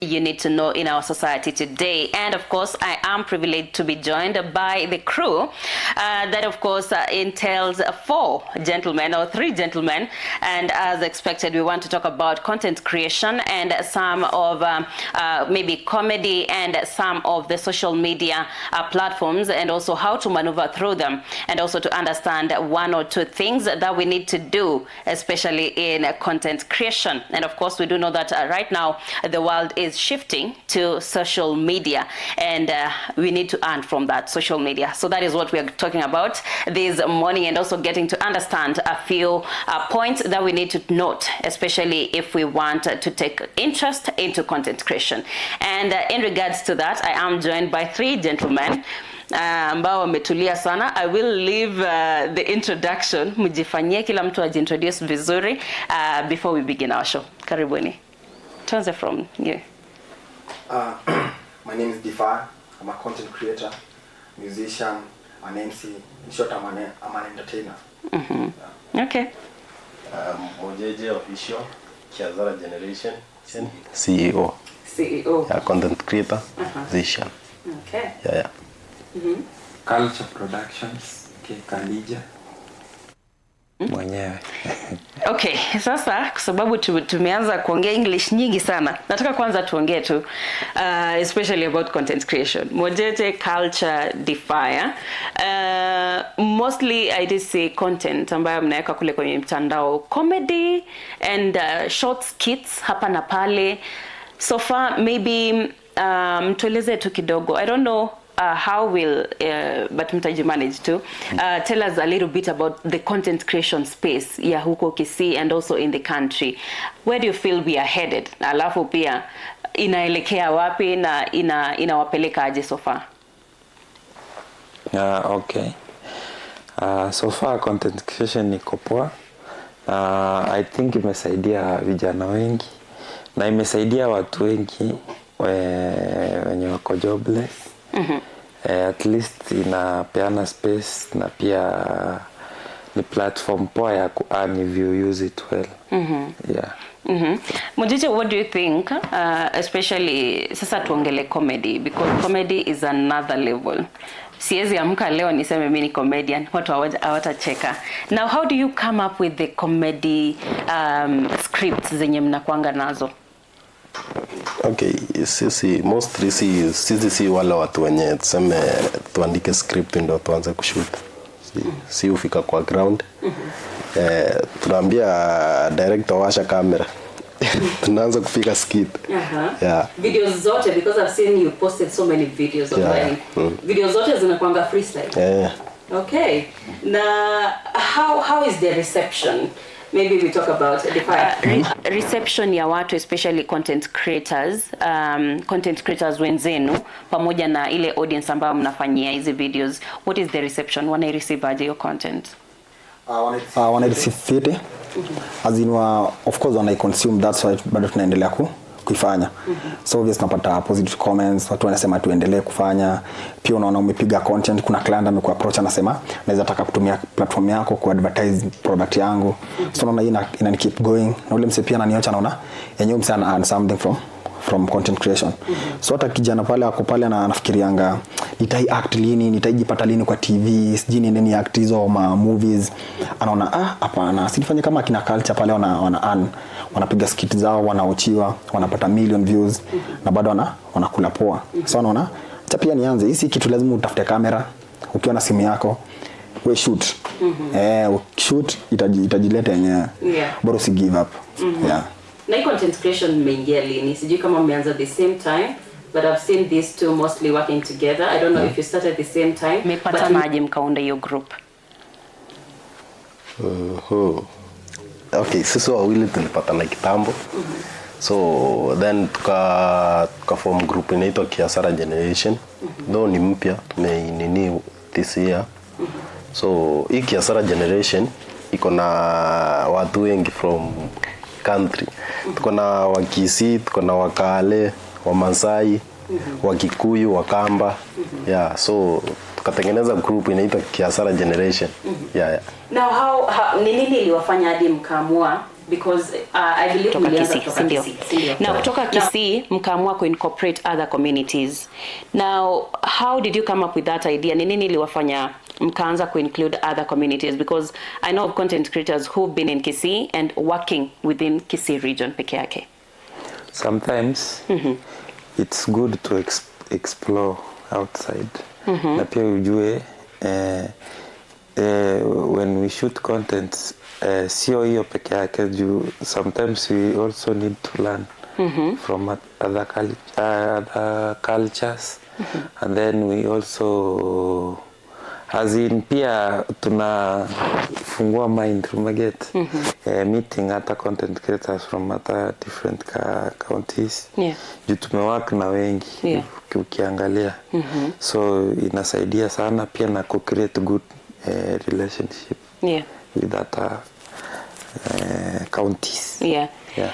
You need to know in our society today. And of course, I am privileged to be joined by the crew that, of course, entails four gentlemen or three gentlemen. And as expected, we want to talk about content creation and some of maybe comedy and some of the social media platforms, and also how to maneuver through them, and also to understand one or two things that we need to do, especially in content creation. And of course, we do know that right now the world is shifting to social media, and we need to earn from that social media. So that is what we are talking about this morning, and also getting to understand a few points that we need to note, especially if we want to take interest into content creation. And in regards to that, I am joined by three gentlemen ambao wametulia sana. I will leave the introduction, mjifanyie, kila mtu ajiintroduce vizuri before we begin our show. Karibuni. Tuanze from you. My name is Defy. I'm a content creator, musician, an MC. In short, I'm an entertainer. Okay. Mojeje Official, Kiazara Generation, CEO, CEO. Yeah, content creator, musician. Okay. Yeah. Culture Productions, Kalija mwenyewe. Okay, sasa kwa sababu tumeanza kuongea English nyingi sana, nataka kwanza tuongee tu especially about content creation. Mojeje, Culture, Defire. Mostly I did see content ambayo mnaweka kule kwenye mtandao, comedy and short skits hapa na pale. So far maybe tueleze tu kidogo. I don't know how will but mtaji manage to tell us a little bit about the content creation space ya huko Kisii and also in the country. Where do you feel we are headed? Alafu pia inaelekea wapi na inawapeleka aje so far? Okay. So far content creation iko poa. I think imesaidia vijana wengi na imesaidia watu wengi wenye wako jobless. At least inapeana space na pia ni platform poa ya ku earn if you use it well. Yeah. Mujiji, what do you think, especially sasa tuongele comedy, because comedy is another level. Siwezi amka leo niseme mimi ni comedian, watu hawatacheka. Now how do you come up with the comedy scripts zenye mnakwanga nazo? Okay, sisi mostly sisi si wale watu wenye tuseme tuandike script ndio tuanze kushoot. Si hufika kwa ground. Tunaambia director, "Washa kamera." Tunaanza kupiga skit. Yeah. Videos zote, because I've seen you posted so many videos online. Videos zote zinakwanga freestyle. Eh. Okay. Na how is the reception? Maybe we talk about the reception ya watu, especially content creators, content creators wenzenu pamoja na ile audience ambayo mnafanyia hizi videos. What is the reception? Wana receive aje your content? Wana receive fiti, as in of course wana consume, that's why bado tunaendelea kuifanya. So obvious tunapata positive comments, watu wanasema tuendelee kufanya. Pia unaona umepiga content, kuna client amekuapproach, anasema, "Naweza taka kutumia platform yako ku advertise product yangu." So unaona hii ina keep going, na ule mse pia ananiocha, anaona yenyewe mse ana earn something from content creation. So hata kijana pale ako pale na anafikirianga, "Nitai act lini? Nitaijipata lini kwa TV? Sijui niende ni act hizo ma movies." Anaona, "Ah, hapana, si nifanye kama akina Culture pale, wana earn, wanapiga skit zao, wanaochiwa, wanapata million views na bado wanakula poa." So anaona, "Acha pia nianze hii." Si kitu lazima utafute kamera. Ukiwa na simu yako, we shoot. Eh, shoot, itajileta yenyewe. Bora usi give up. Yeah. Na hii content creation mmeingia lini? Sijui kama mmeanza the same time, but I've seen these two mostly working together. I don't know if you started the same time. Mmepatana aje mkaunda hiyo group? Okay, sisi wawili tulipatana kitambo. So then tuka form group inaitwa Kiasara Generation. Though ni mpya, tumeinini this year. So hii Kiasara Generation iko na watu wengi from country. Tuko na Wakisii, tuko na Wakale, Wamasai, Wakikuyu, Wakamba. Yeah, so Tukatengeneza group inaitwa Kiasara Generation. Yeah. Now how ni nini iliwafanya hadi mkaamua, because I believe Kutoka mlianza Kisii, kutoka si ndio? Kisii, si ndio? Now kutoka Kisii mkaamua kuincorporate other communities. Now how did you come up with that idea? Ni nini iliwafanya mkaanza kuinclude other communities, because I know of content creators who've been in Kisii and working within Kisii region peke yake. Sometimes it's good to explore outside na pia ujue when we shoot content, sio hiyo peke yake, juu sometimes we also need to learn from other cultures and then we also, as in, pia tunafungua mind, umeget? Meeting other content creators from other different counties juu tumework na wengi ukiangalia, so inasaidia sana pia na kucreate good relationship with other counties. Yeah.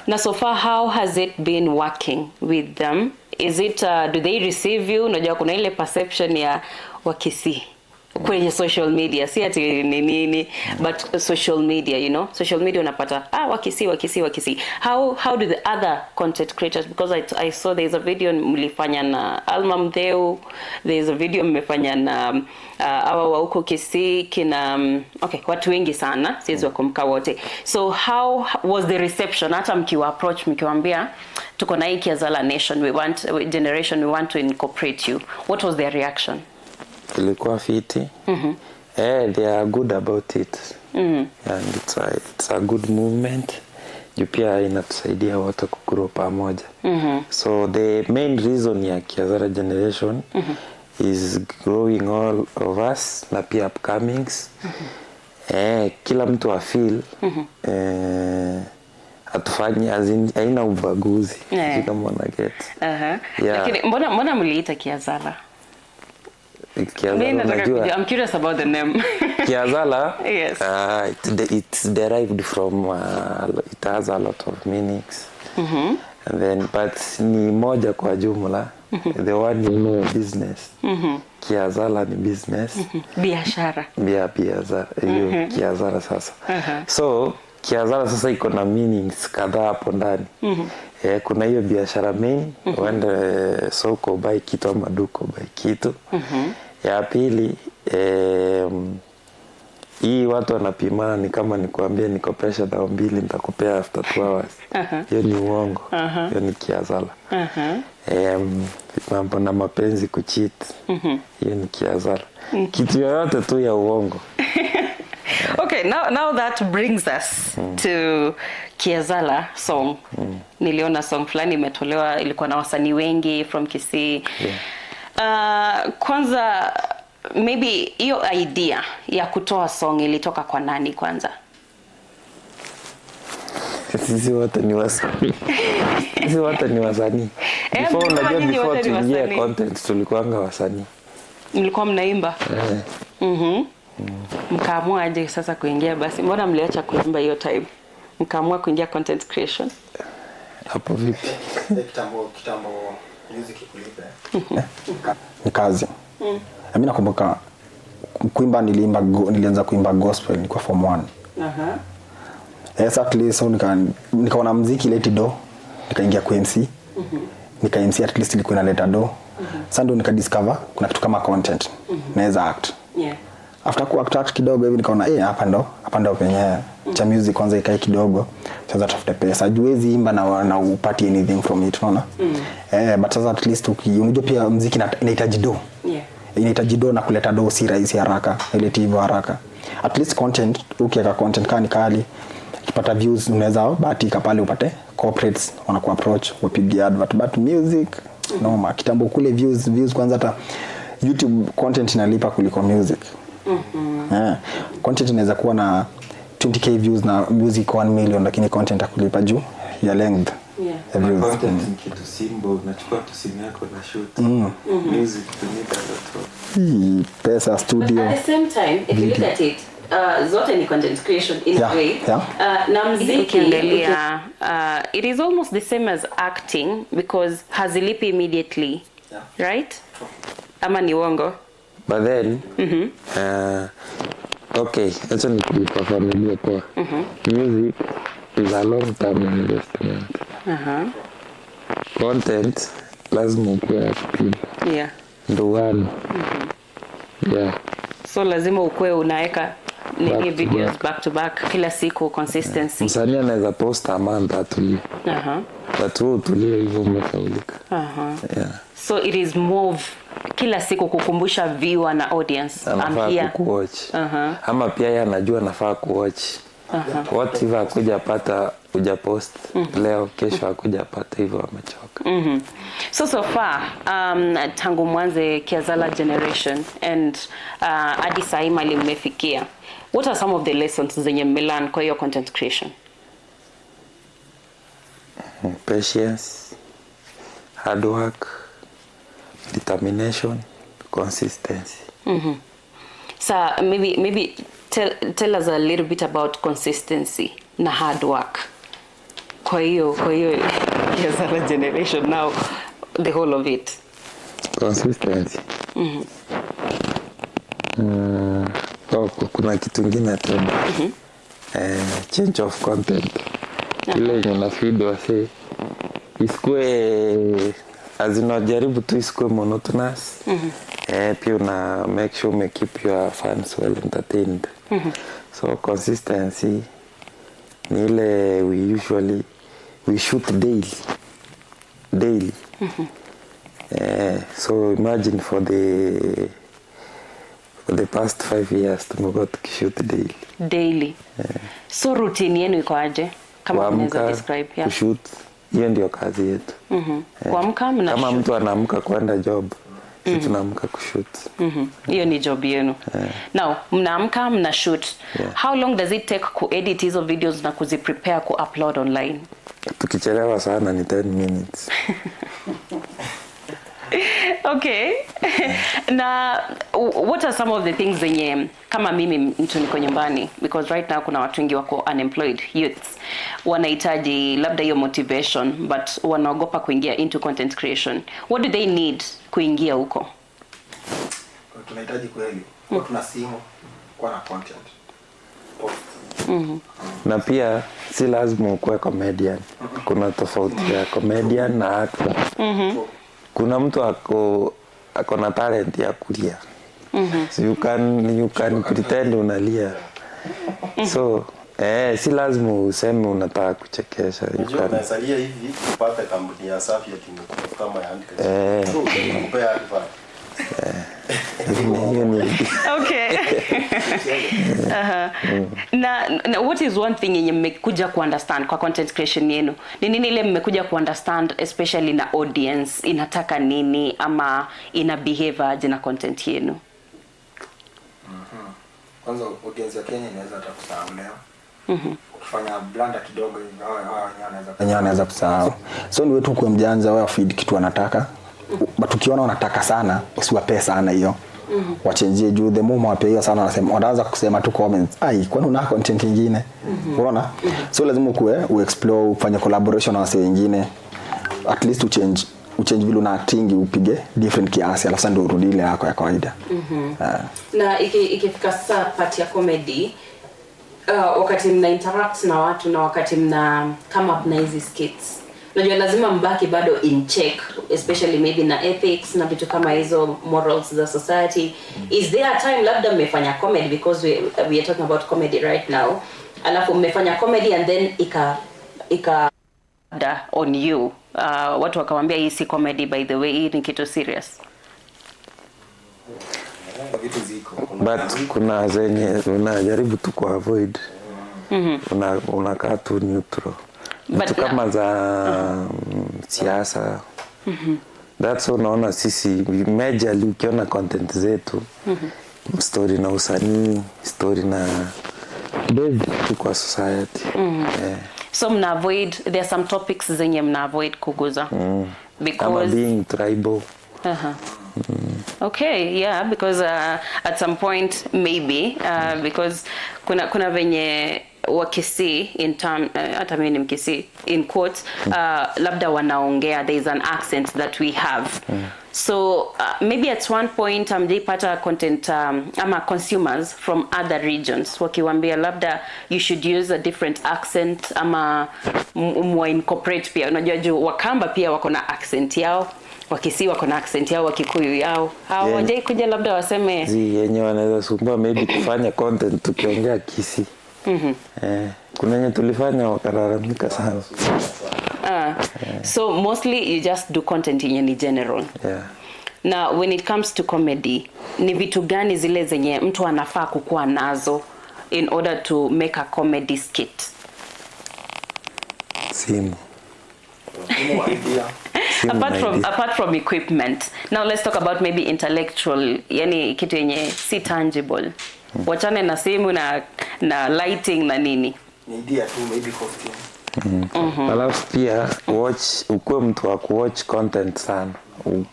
Now, so far, how has it been working with them? Is it do they receive you? Unajua kuna ile perception ya Wakisii kwenye social media, si ati ni nini, but social media, social media unapata, ah, Wakisii, Wakisii, Wakisii. How do the other content creators, because I saw there's a video mlifanya na Alma Mdeu, there's a video mmefanya na awa wa huko Kisii kina okay, watu wengi sana, siwezi wakumbuka wote. So how was the reception hata mkiwa approach, mkiwaambia tuko na hii Kiazala nation, we want generation, we want to incorporate you? What was their reaction? Ilikuwa fiti. They are good about it and it's a good movement juu pia inatusaidia wote kugrow pamoja. So the main reason ya Kiazara Generation is growing all of us na pia upcomings. Kila mtu afeel hatufanyi, as in, haina ubaguzi. Sijui kama una get. Yeah. Lakini mbona mliita Kiazala? Kiazala, Mimi nataka unajua kujua. I'm curious about the name. Kiazala, Yes. it's derived from, it has a lot of meanings. And then, but ni moja kwa jumla, the one you know, business. Kiazala ni business. Biashara. Biashara hiyo Kiazala sasa. So Kiazala sasa iko na meanings kadhaa hapo ndani. Kuna hiyo biashara main, uende soko ubuy kitu ama duka ubuy kitu. Ya pili, hii watu wanapimana, ni kama nikuambia nikopesha 2000, nitakupea after 2 hours, hiyo ni uongo, hiyo ni kiazala. Mambo na mapenzi, kucheat, hiyo ni kiazala. Kitu yoyote tu ya uongo. Okay, now that brings us to Kiazala song. Niliona song fulani imetolewa, ilikuwa na wasanii wengi from Kisii. Kwanza maybe hiyo idea ya kutoa song ilitoka kwa nani kwanza? Sisi wote ni wasanii, sisi wote ni wasanii. Eh, Before, mlikuwa unajua, nyinyi before wote ni tuingie wasanii. content tulikuwanga wasanii. Mlikuwa mnaimba? Eh. Mkaamua aje sasa kuingia basi? Mbona mliacha kuimba hiyo time? Mkaamua kuingia content creation? Hapo vipi? Kitambo music ikulipe ni kazi. Mi nakumbuka kuimba, nilianza kuimba gospel nilikuwa form 1. Exactly, so nikaona mziki leti do, nikaingia ku MC, nika MC, at least ilikuwa inaleta do. Sasa ndio nikadiscover kuna kitu kama content, naweza act. After ku act, act kidogo hivi, nikaona, eh, hapa ndo penye cha music kwanza ikae kidogo, sasa tafute pesa juu huwezi imba na upati anything from it, unaona? Eh, but sasa at least unajua pia mziki inahitaji do. Inahitaji do na kuleta do si rahisi haraka, ileti hivyo haraka. At least content, ukiweka content kaa ni kali, ukipata views, unaweza bahatika pale upate corporates wanaku approach wapige advert. But music, noma. Kitambo kule views kwanza, hata YouTube content inalipa kuliko music. Yeah. Content inaweza kuwa na 20K views na music 1 million, lakini content akulipa juu ya length ya views. Content ni kitu simple, unachukua tu simu yako na shoot. Music you need a lot of Hii pesa, studio. But at the same time, if you look at it, zote ni content creation in a way. Na mziki ukiangalia, it is almost the same as acting because hazilipi immediately. Right? Ama ni uongo? But then okay, acha nikufafanulie poa. Music is a long term investment. Content lazima ukuwe active ndo one. Yeah. So lazima ukuwe unaweka nini, Back to videos back. Back to back kila siku, consistency. Msanii anaweza post a month atulie, but wewe utulie hivyo, umesaulika. Yeah. So it is more of kila siku kukumbusha viewer na audience, I'm Anafaa here. kukuwatch, ama pia yeye anajua anafaa kuwatch. What if akuja pata ujapost leo, kesho akuja pata hivyo, amechoka. So far, tangu mwanze Kiazala Generation and hadi sahii mali mmefikia, what are some of the lessons zenye mmelearn kwa hiyo content creation? Patience, hard work, determination, consistency. So maybe tell us a little bit about consistency na hard work kwa hiyo Kiazala Generation now, the whole of it. Consistency. Oh, kuna kitu ingine tena, change of content, ile yenye nafeed wase isikue azinajaribu tu isikue monotonous. Pia una make sure ume keep your fans well entertained. So consistency ni ile we usually we shoot daily daily. So imagine for the past 5 years tumekuwa tukishoot daily. Daily. So routine yenu iko aje, kama mnaweza Kuamka, describe? Yeah. kushoot, hiyo ndio kazi yetu. Kuamka, mna Kama shoot. mtu anaamka kwenda job, si tunaamka kushoot. Hiyo ni job yenu. Now mnaamka, mna shoot. Yeah. How long does it take kuedit hizo videos na kuziprepare kuupload online? Tukichelewa sana ni 10 minutes. Okay. Na what are some of the things zenye, kama mimi mtu niko nyumbani, because right now kuna watu wengi wako unemployed, youths wanahitaji labda hiyo motivation but wanaogopa kuingia into content creation, what do they need kuingia huko? Tunahitaji kweli kuwa tuna simu, kuwa na content, post. Na pia si lazima ukuwe comedian. Kuna tofauti ya comedian na actor. Kuna mtu ako na talent ya kulia, so you can pretend unalia. So si lazima useme unataka kuchekesha. You Unajua unaweza lia hivi upate kampuni ya Safi ati imekutafuta kama ya handkerchief. So, nakupea advert. Hiyo ni Okay. Na what is one thing yenye mmekuja kuunderstand kwa content creation yenu? Ni nini ile mmekuja kuunderstand, especially na audience inataka nini ama ina behave aje na content yenu? Kwanza audience ya Kenya inaweza hata kusahau leo. Ukifanya blunder kidogo hivi, hao wenyewe wanaweza kusahau. So ni wetu kuwa mjanja, wewe feed kitu wanataka, but ukiona wanataka sana, usiwapee sana hiyo, wachenjie, juu the more wapea hiyo sana, wanasema, wataanza kusema tu comments, "Ai, kwani una content nyingine?" Unaona? So lazima ukue uexplore, ufanye collaboration na wase wengine, at least uchange vile una acting, upige different kiasi, alafu sasa ndio urudi ile yako ya kawaida. Ah. Na ikifika sasa part ya comedy, wakati mna interact na watu na wakati mna come up na hizi skits, unajua lazima mbaki bado in check, especially maybe na ethics na vitu kama hizo, morals za society. Is there a time labda mmefanya comedy, because we are talking about comedy right now, alafu mmefanya comedy and then ika da on you, watu wakawambia, "Hii si comedy, by the way, hii ni kitu serious"? Vitu ziko. But kuna zenye unajaribu tu kuavoid, unakaa tu neutral. But Vitu kama za siasa. That's why unaona sisi majorly, ukiona content zetu, story na usanii, story na based tu kwa society. Yeah. So mna avoid, there are some topics zenye mna avoid kuguza Kama because being tribal. Okay, yeah, because at some point maybe, because kuna venye Wakisii in term, hata mimi ni Mkisii in quotes, labda wanaongea, there is an accent that we have. So maybe at one point hamjaipata content ama consumers from other regions wakiwambia labda you should use a different accent ama mwa incorporate pia? Unajua juu Wakamba pia wako na accent yao, Wakisii wako na accent yao, Wakikuyu yao. Hawajai kuja labda waseme? Zi yenye wanaweza sumbua, maybe kufanya content tukiongea Kisii. Eh, kuna yenye tulifanya wakalalamika sana. So mostly you just do content yenye ni general? Yeah. Na when it comes to comedy, ni vitu gani zile zenye mtu anafaa kukuwa nazo in order to make a comedy skit? Simu. Simu Apart na from, idea. apart from equipment, now let's talk about maybe intellectual, yani kitu yenye si tangible. Wachane na simu na lighting na nini. Ni idea tu, maybe costume. Alafu pia watch, ukuwe mtu wa kuwatch content sana.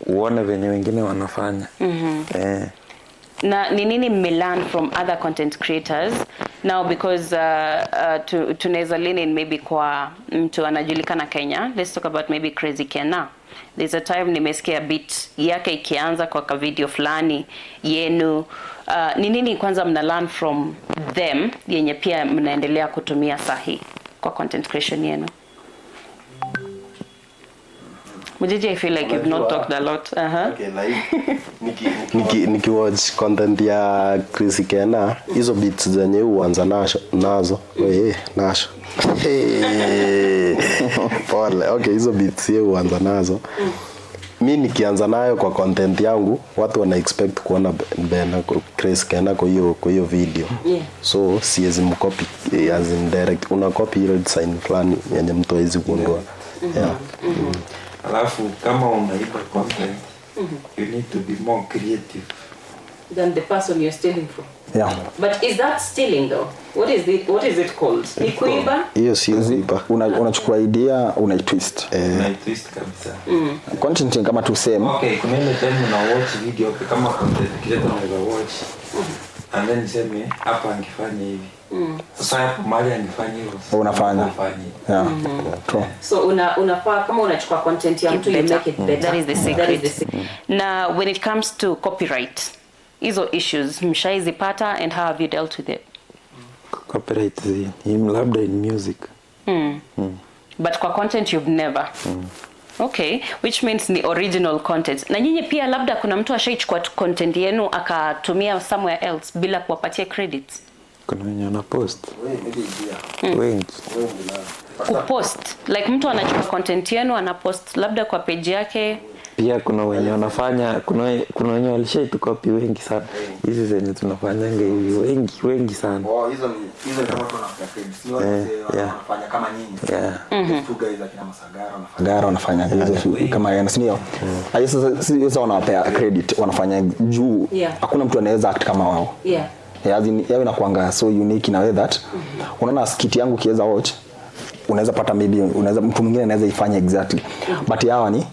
Uone venye wengine wanafanya. Eh. Na ni nini mmelearn from other content creators now? Because tunaweza lean in maybe kwa mtu anajulikana Kenya. Let's talk about maybe Crazy Kennar. There's a time nimesikia bit yake ikianza kwa ka video fulani yenu. Ni nini kwanza mna learn from them yenye pia mnaendelea kutumia sahi kwa content creation yenu? Mujiji, I feel like you've not talked a lot. Okay, like, niki watch content ya Chris Kennar, hizo beats zenye huanza nazo, we nasho. Hey, pole. Okay, hizo beats ye huanza nazo, mi nikianza nayo kwa content yangu, watu wana expect kuona Ben Chris Kennar kwa hiyo video. So siwezi mcopy, as in direct una copy ile design fulani yenye mtu hawezi gundua, yeah. Alafu kama unaiba content, you need to be more creative than the person you're stealing from. Yeah. But is that stealing though? What is it? What is it called? Ni kuiba? Hiyo sio kuiba. Unachukua idea, unaitwist. Unaitwist kabisa. Content ni kama tu same. Okay, kuna ile time una watch video, okay, kama content creator unaweza watch and then niseme hapa angefanya hivi. Sasa hapo mahali angefanya hivyo, sasa Unafanya. ufanye. Yeah. True. So unafaa kama unachukua content ya mtu, you make it better. That is the secret. That is the secret. Na when it comes to copyright, hizo issues mshaizipata and how have you dealt with it? Copyright labda in music. But kwa content you've never. Okay, which means ni original content. Na nyinyi pia labda kuna mtu ashaichukua tu content yenu akatumia somewhere else bila kuwapatia credits? Kuna wenye wana post wengi. Kupost, like mtu anachukua content yenu anapost labda kwa page yake. Pia kuna wenye wanafanya, kuna wenye walishaitu-copy wengi sana, hizi zenye tunafanyanga hivi, wengi wengi sana. Oh, hizo ni kama watu wanafanya credits. Ni watu wanafanya kama nyinyi. These two guys akina Masagara wanafanya. Gara wanafanya hizo kama yeye, si ndio? Ayo sasa si sasa wanawapea credit, wanafanya juu hakuna mtu anaweza act kama wao. Yeah, as in, yao inakuanga so unique in a way that unaona skit yangu ukiweza watch, unaweza pata maybe unaweza mtu mwingine anaweza ifanya exactly, but hawa ni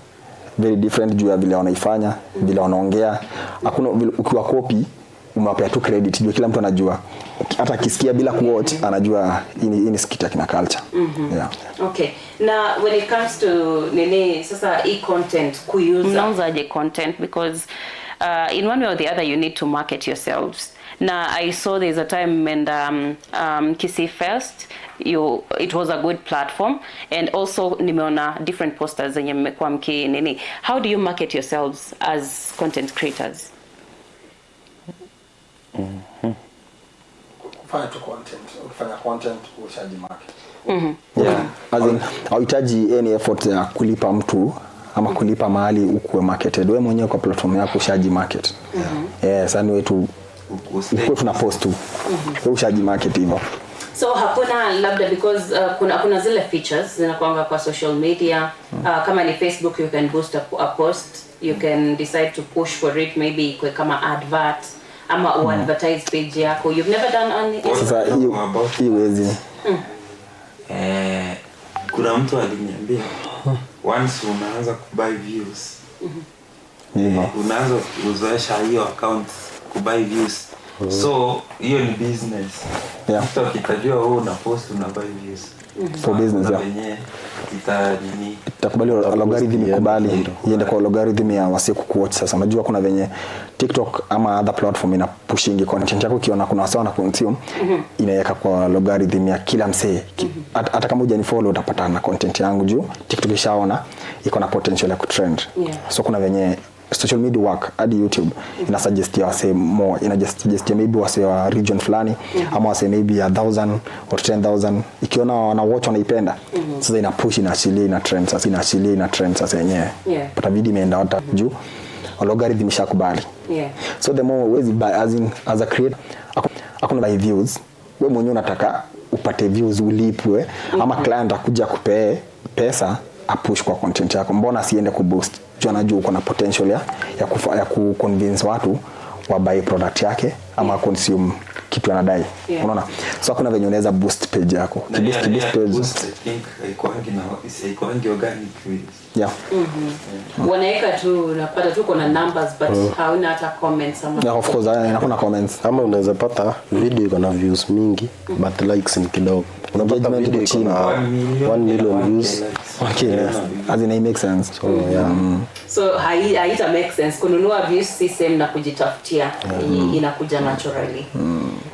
very different juu ya vile wanaifanya, vile wanaongea. Hakuna vile ukiwa copy umewapea tu credit juu kila mtu anajua, hata akisikia bila kuwatch anajua hii ni skit ya kina Culture, yeah. Okay. Na when it comes to nini sasa, hii content kuiuza. Mnauzaje content? Because in one way or the other you need to market yourselves. Na I saw there's a time and Kisii Fest, you it was a good platform, and also nimeona different posters zenye mmekuwa mki nini. How do you market yourselves as content creators? Kufanya tu content. Ukifanya content ushaji market. Yeah. As in, hauhitaji any effort ya kulipa mtu ama kulipa mahali ukuwe marketed. Wewe mwenyewe kwa platform yako ushaji market. Yeah, sasa ni wetu ukuwe tuna post tu. Wewe ushaji market hivyo. So hakuna labda, because kuna zile features zinakuanga kwa social media, kama ni Facebook you can boost a post, you can decide to push for it, maybe ikwe kama advert ama uadvertise page yako. You've never done any? Sasa hiyo hiyo huwezi. Eh, kuna mtu aliniambia once unaanza kubuy views, Hivyo. unaanza kuzoesha hiyo account kubuy views. So hiyo ni business. Yeah. TikTok itajua wewe una post, una buy views. For business, Kuna yeah. venye ita nini. Itakubali algorithm, iende ikubali iende kwa algorithm ya wasi kukuwatch. Sasa unajua kuna venye TikTok ama other platform ina pushingi content yako, ukiona kuna wase wana consume, inaweka kwa algorithm ya kila msee. Hata kama hujanifollow, utapata na content yangu juu TikTok ishaona iko na potential ya kutrend. So kuna venye social media work, hadi YouTube ina suggestia wase more, ina just suggestia maybe wase wa region fulani ama wase maybe 1,000 or 10,000. Ikiona wana watch, wanaipenda, sasa ina push, inaachilia, ina trend sasa, inaachilia, ina trend sasa yenyewe. Pata video imeenda hata juu algorithm ishakubali. So the more huwezi buy, as in, as a creator hakuna buy views. We mwenyewe unataka upate views ulipwe, ama client akuja kupee pesa apush kwa content yako, mbona asiende kuboost juu anajua uko na potential ya kuconvince watu wa buy product yake ama consume kitu anadai? Unaona? So hakuna venye unaweza boost page yako. Na Kiboost yeah, page. boost, I think haikuangi organic views. Wanaweka tu, unapata tu kuna numbers but hauna hata comments ama Yeah, of course, hakuna comments. Ama unaweza pata video iko na views mingi but likes ni kidogo. Unapata Engagement video iko iko chini. na 1 million views. Okay, yes. As in, it makes sense. So yeah. So haita make sense kununua views, si same na kujitafutia. Inakuja naturally.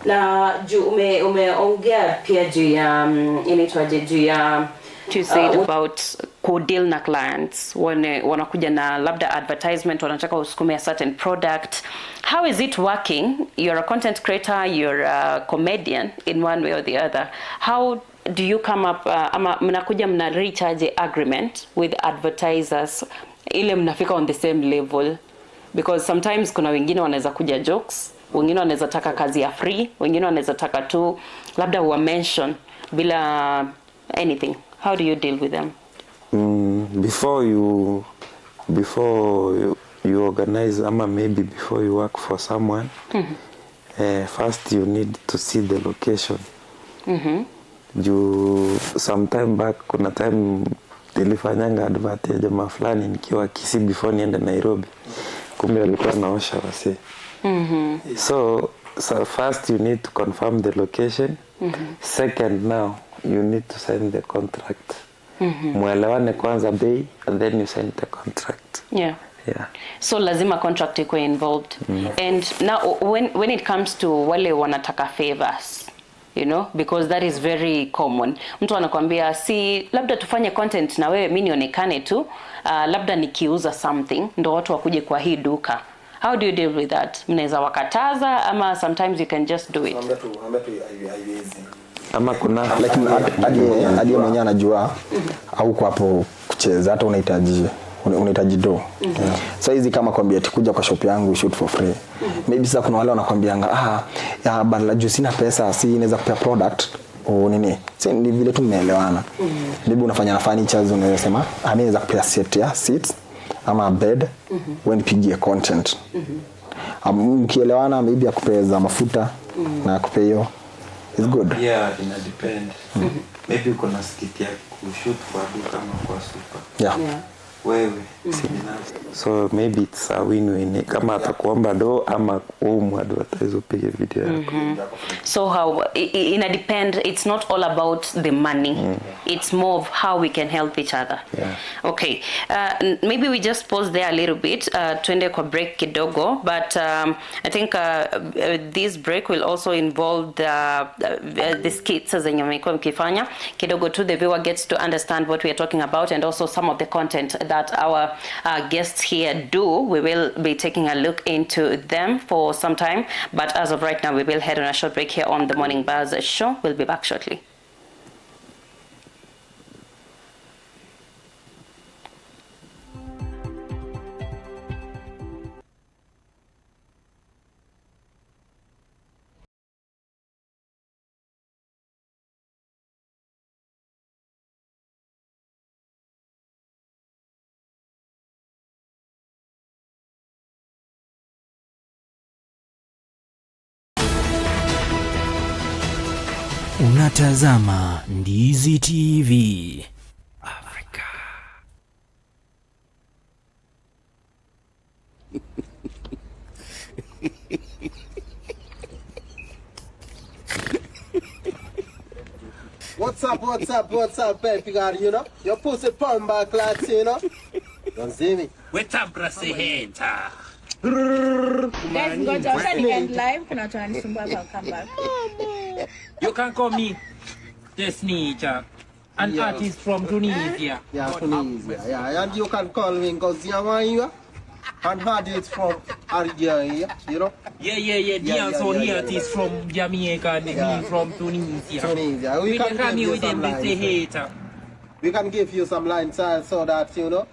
Na juu umeongea pia juu ya inaitwaje, juu ya You said about kudeal na clients wanakuja na labda advertisement, wanataka usukume a certain product. How is it working? You're a content creator, you're a comedian in one way or the other. How do you come up, ama mnakuja mna reach aje agreement with advertisers ile mnafika on the same level? Because sometimes kuna wengine wanaweza kuja jokes, wengine wanaweza taka kazi ya free, wengine wanaweza taka tu labda wa mention bila anything. How do you deal with them? Before you organize ama maybe before you work for someone, first you need to see the location. Juu sometime back kuna time nilifanyanga advert ya jamaa fulani nikiwa Kisii before niende Nairobi, kumbe alikuwa anaosha wasee. So first you need to confirm the location. Second, now you need to sign the contract. Mwelewane kwanza bei and then you sign the contract. Yeah. So lazima contract iko involved. And now when it comes to wale wanataka favors, because that is very common, mtu anakwambia, "Si labda tufanye content na wewe, mi nionekane tu, labda nikiuza something ndo watu wakuje kwa hii duka." How do you deal with that? Mnaweza wakataza ama sometimes you can just do it? Ama kuna Lakini hadi yeye mwenyewe anajua au hapo kucheza, hata unahitaji do. So hizi kama kwambia ati kuja kwa shop yangu shoot for free, maybe sasa kuna wale wanakwambianga, "Ah ya badala juu sina pesa, si inaweza kupea product o nini?" Si ni vile tu mmeelewana. Maybe unafanya na furnitures, unaweza sema, "Ah, mimi naweza kupea set ya seats ama bed, wewe nipigie content." Mkielewana maybe akupea za mafuta na akupea hiyo, it's good. Yeah, ina depend. Maybe uko na skit ya kushoot kwa duka ama kwa super. Wewe si binafsi. So maybe it's a win-win. Kama atakuomba do ama umu-advertise upige video yako. So how ina depend, it's not all about the money. It's more of how we can help each other. Okay. Maybe we just pause there a little bit. Tuende kwa break kidogo, but I think this break will also involve the skits zenye mmekuwa mkifanya. Kidogo tu the viewer gets to understand what we are talking about and also some of the content that our guests here do. We will be taking a look into them for some time, but as of right now, we will head on a short break here on the Morning Buzz show. We'll be back shortly. Unatazama Ndizi TV Africa. What's up, what's up, what's up, baby girl, you know? Your pussy pump back, lads, you know? Don't see me. What's up, Brasihenta? Guys, ngoja wacha ni end live, kuna watu wananisumbua hapa, I'll come back. You can call me the Snitcher, an artist from Tunisia. Yeah, Tunisia. Yeah, and you can call me Ngozi Amaiwa. And had it from Algeria, you know? Yeah. Yeah, So yeah, he yeah, artist from Jamaica and me from Tunisia. Tunisia. We We can can give you with some them the lines. hater. We can give you some lines so that, you know,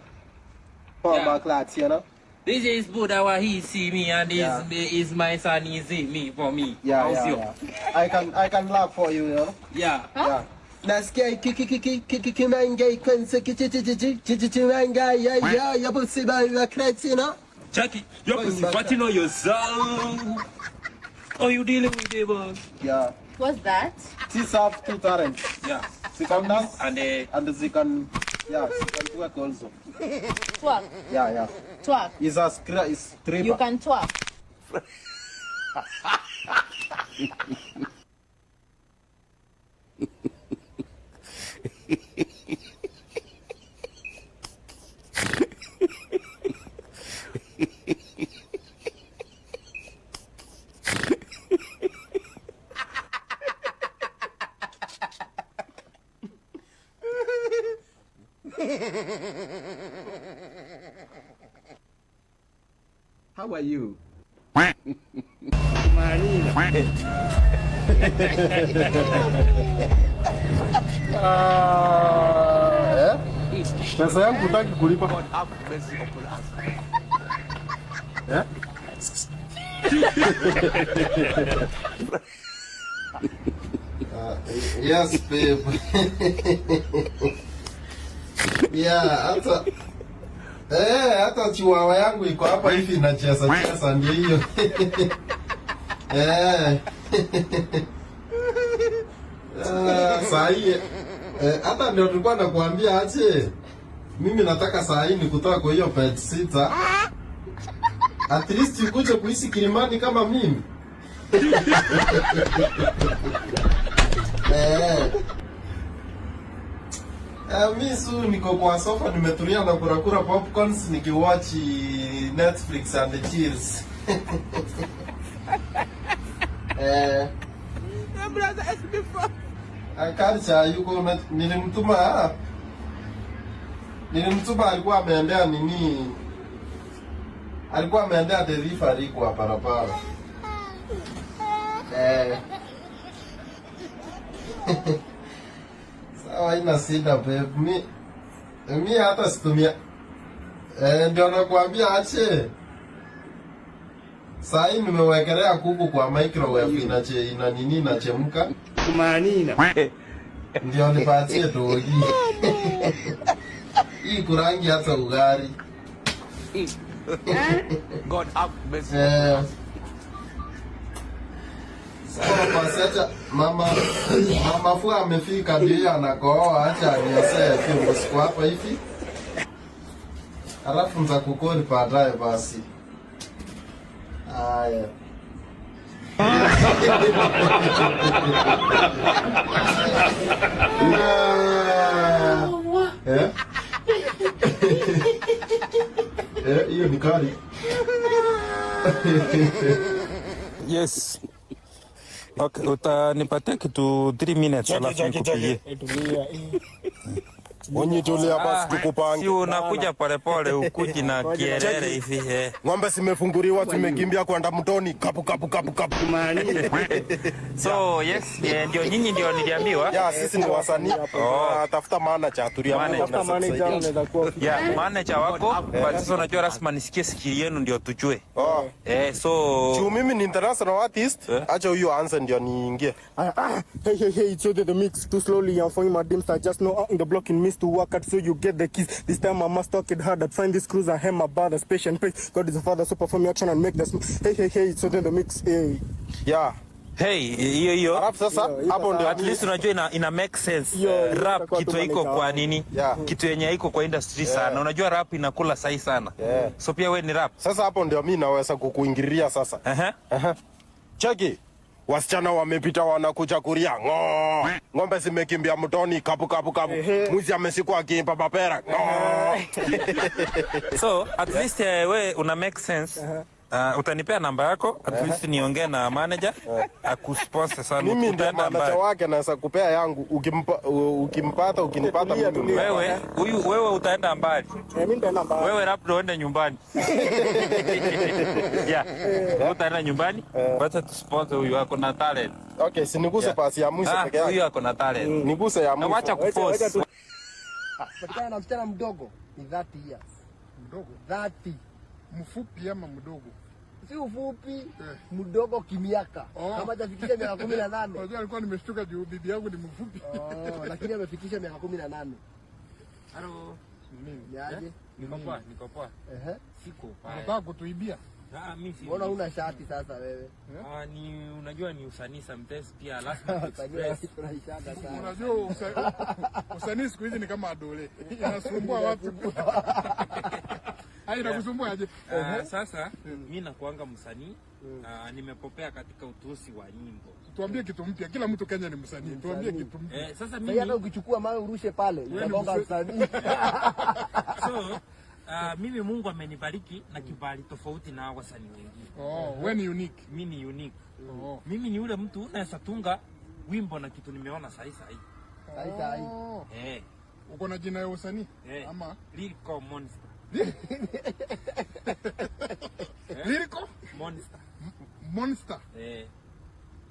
pump back, lads, you know? This is Buddha where he see me and is my son he see me for me. Yeah, How's yeah, you? yeah. I can laugh for you, you know? Yeah. Yeah. Nasikia ki ki ki ki ki ki ki mange kwense ki chi chi chi chi chi chi chi mange ya ya ya pussy by the crates, you know? Jackie, your pussy farting on yourself. Oh, you dealing with the boss? Yeah. What's that? She's have two talents. Yeah. She can dance and she can, yeah, she can twerk also. Twerk. Yeah. Twerk. Is a is stripper. You can twerk. How are you? Eh? Pesa yangu hutaki kulipa. Eh? Yes, babe. Yeah, hata hata chihuahua yangu iko hapa hivi inacheza cheza ndio hiyo. Eh. Saa hii hata ndio tulikuwa nakuambia aje. Mimi nataka saa hii nikutoa kwa hiyo bed sitter. At least ukuje kuishi Kilimani kama mimi. Mi su niko kwa sofa nimetulia na kurakura popcorns nikiwatch Netflix and chills. Akacha yuko nilimtuma alikuwa ameendea nini? Alikuwa ameendea delivery kwa barabara. Sawa, haina shida babe. Mi hata situmia. Ndio nakuambia ache. Saa hii nimewekelea kuku kwa microwave ina nini inachemka. Kumanina. Ndio nipatie dogi. Hii kurangi hata ugali. God have mercy. Sawa basi, acha mama Fua amefika ndio anakohoa, acha aniosee vyombo siku hapa hivi. Alafu nitakukodi baadaye basi. Haya. Eh? Hiyo ni kali. Yes. Okay, utanipatia kitu 3 minutes alafu nikupigie. Onyi tulia basi tukupange. Si unakuja polepole ukuji na kielele hivi. Ng'ombe zimefunguliwa tumekimbia kwenda mtoni. Kapu kapu kapu kapu. So yes, ndio nyinyi ndio niliambiwa. Yeah, sisi ni wasanii. Tafuta manager, tulia. Manager. Yeah, manager wako. But sasa unajua lazima nisikie sikio yenu ndio tujue. So Juu mimi ni international artist. Acha huyo aanze ndio niingie. Hey hey hey, it's the mix too slowly. I'm following my dreams. I just know out in the block in miss to work out so you get the keys. This time I must talk it hard. I'd find this cruiser, hem my brother's patient pace. God is the father, so perform your action and make the hey hey hey, it's the mix. Hey. Yeah. Hey, hiyo hiyo. Alafu sasa hapo ndio at least unajua ina make sense. Yo, Rap itakuwa kitu tu haiko manager kwa wako. nini? Kitu yenye haiko kwa industry sana. Unajua rap inakula sahi sana. So pia wewe ni rap. Sasa hapo ndio mimi naweza kukuingililia sasa. Cheki. Wasichana wamepita wanakuja kuria ng'oo. Ng'ombe zimekimbia mtoni kapu kapu kapu. Mwizi amesikwa akimpa mapera ng'oo. So at least we una make sense. Utanipea namba yako at least niongee na manager akusponsor sana. Mimi ndio Utaenda manager mbali. wake, naweza kupea yangu ukimpa, ukimpata ukinipata mimi. Wewe huyu, wewe utaenda mbali. Mimi nitaenda mbali. Wewe labda uende nyumbani. Yeah. Wewe utaenda nyumbani. Wacha tusponsor huyu, ako na talent. Okay, si niguse Yeah. pasi ya mwisho peke yake. Huyu ako na talent. Niguse ya Na mwisho. wacha kuforce. Patikana na msichana mdogo ni 30 years. Mdogo? 30. Mfupi ama mdogo? Si ufupi, mdogo kimiaka. Oh. Kama hajafikisha miaka 18. Unajua alikuwa nimeshtuka juu bibi yangu ni mfupi. Oh, lakini amefikisha miaka 18. Halo. Ni aje? Niko poa, niko poa. Ehe. Siko poa. Unataka kutuibia? Ah, mimi si. Mbona huna shati sasa wewe? Ah, ni unajua ni usanii sometimes pia lazima tu express. Tunaishanga sana. Unajua usanii siku hizi ni kama adole. Inasumbua watu. Hai, inakusumbua aje? Sasa mimi nakuanga msanii. Nimepopea katika utusi wa nyimbo. Tuambie kitu mpya. Kila mtu Kenya ni msanii. Tuambie kitu mpya. Sasa Sasa mimi hata ukichukua mawe urushe pale, ni utagonga msanii. So mimi Mungu amenibariki na kibali tofauti na wasanii wengine. Oh, wewe ni unique. Mimi ni unique. Oh. Mimi ni yule mtu naweza tunga wimbo na kitu nimeona sahi sahi. Sahi sahi. Oh. Eh. Uko na jina ya usanii? Eh. Ama Lyrical Monster. Lyrical Monster. Monster. Eh.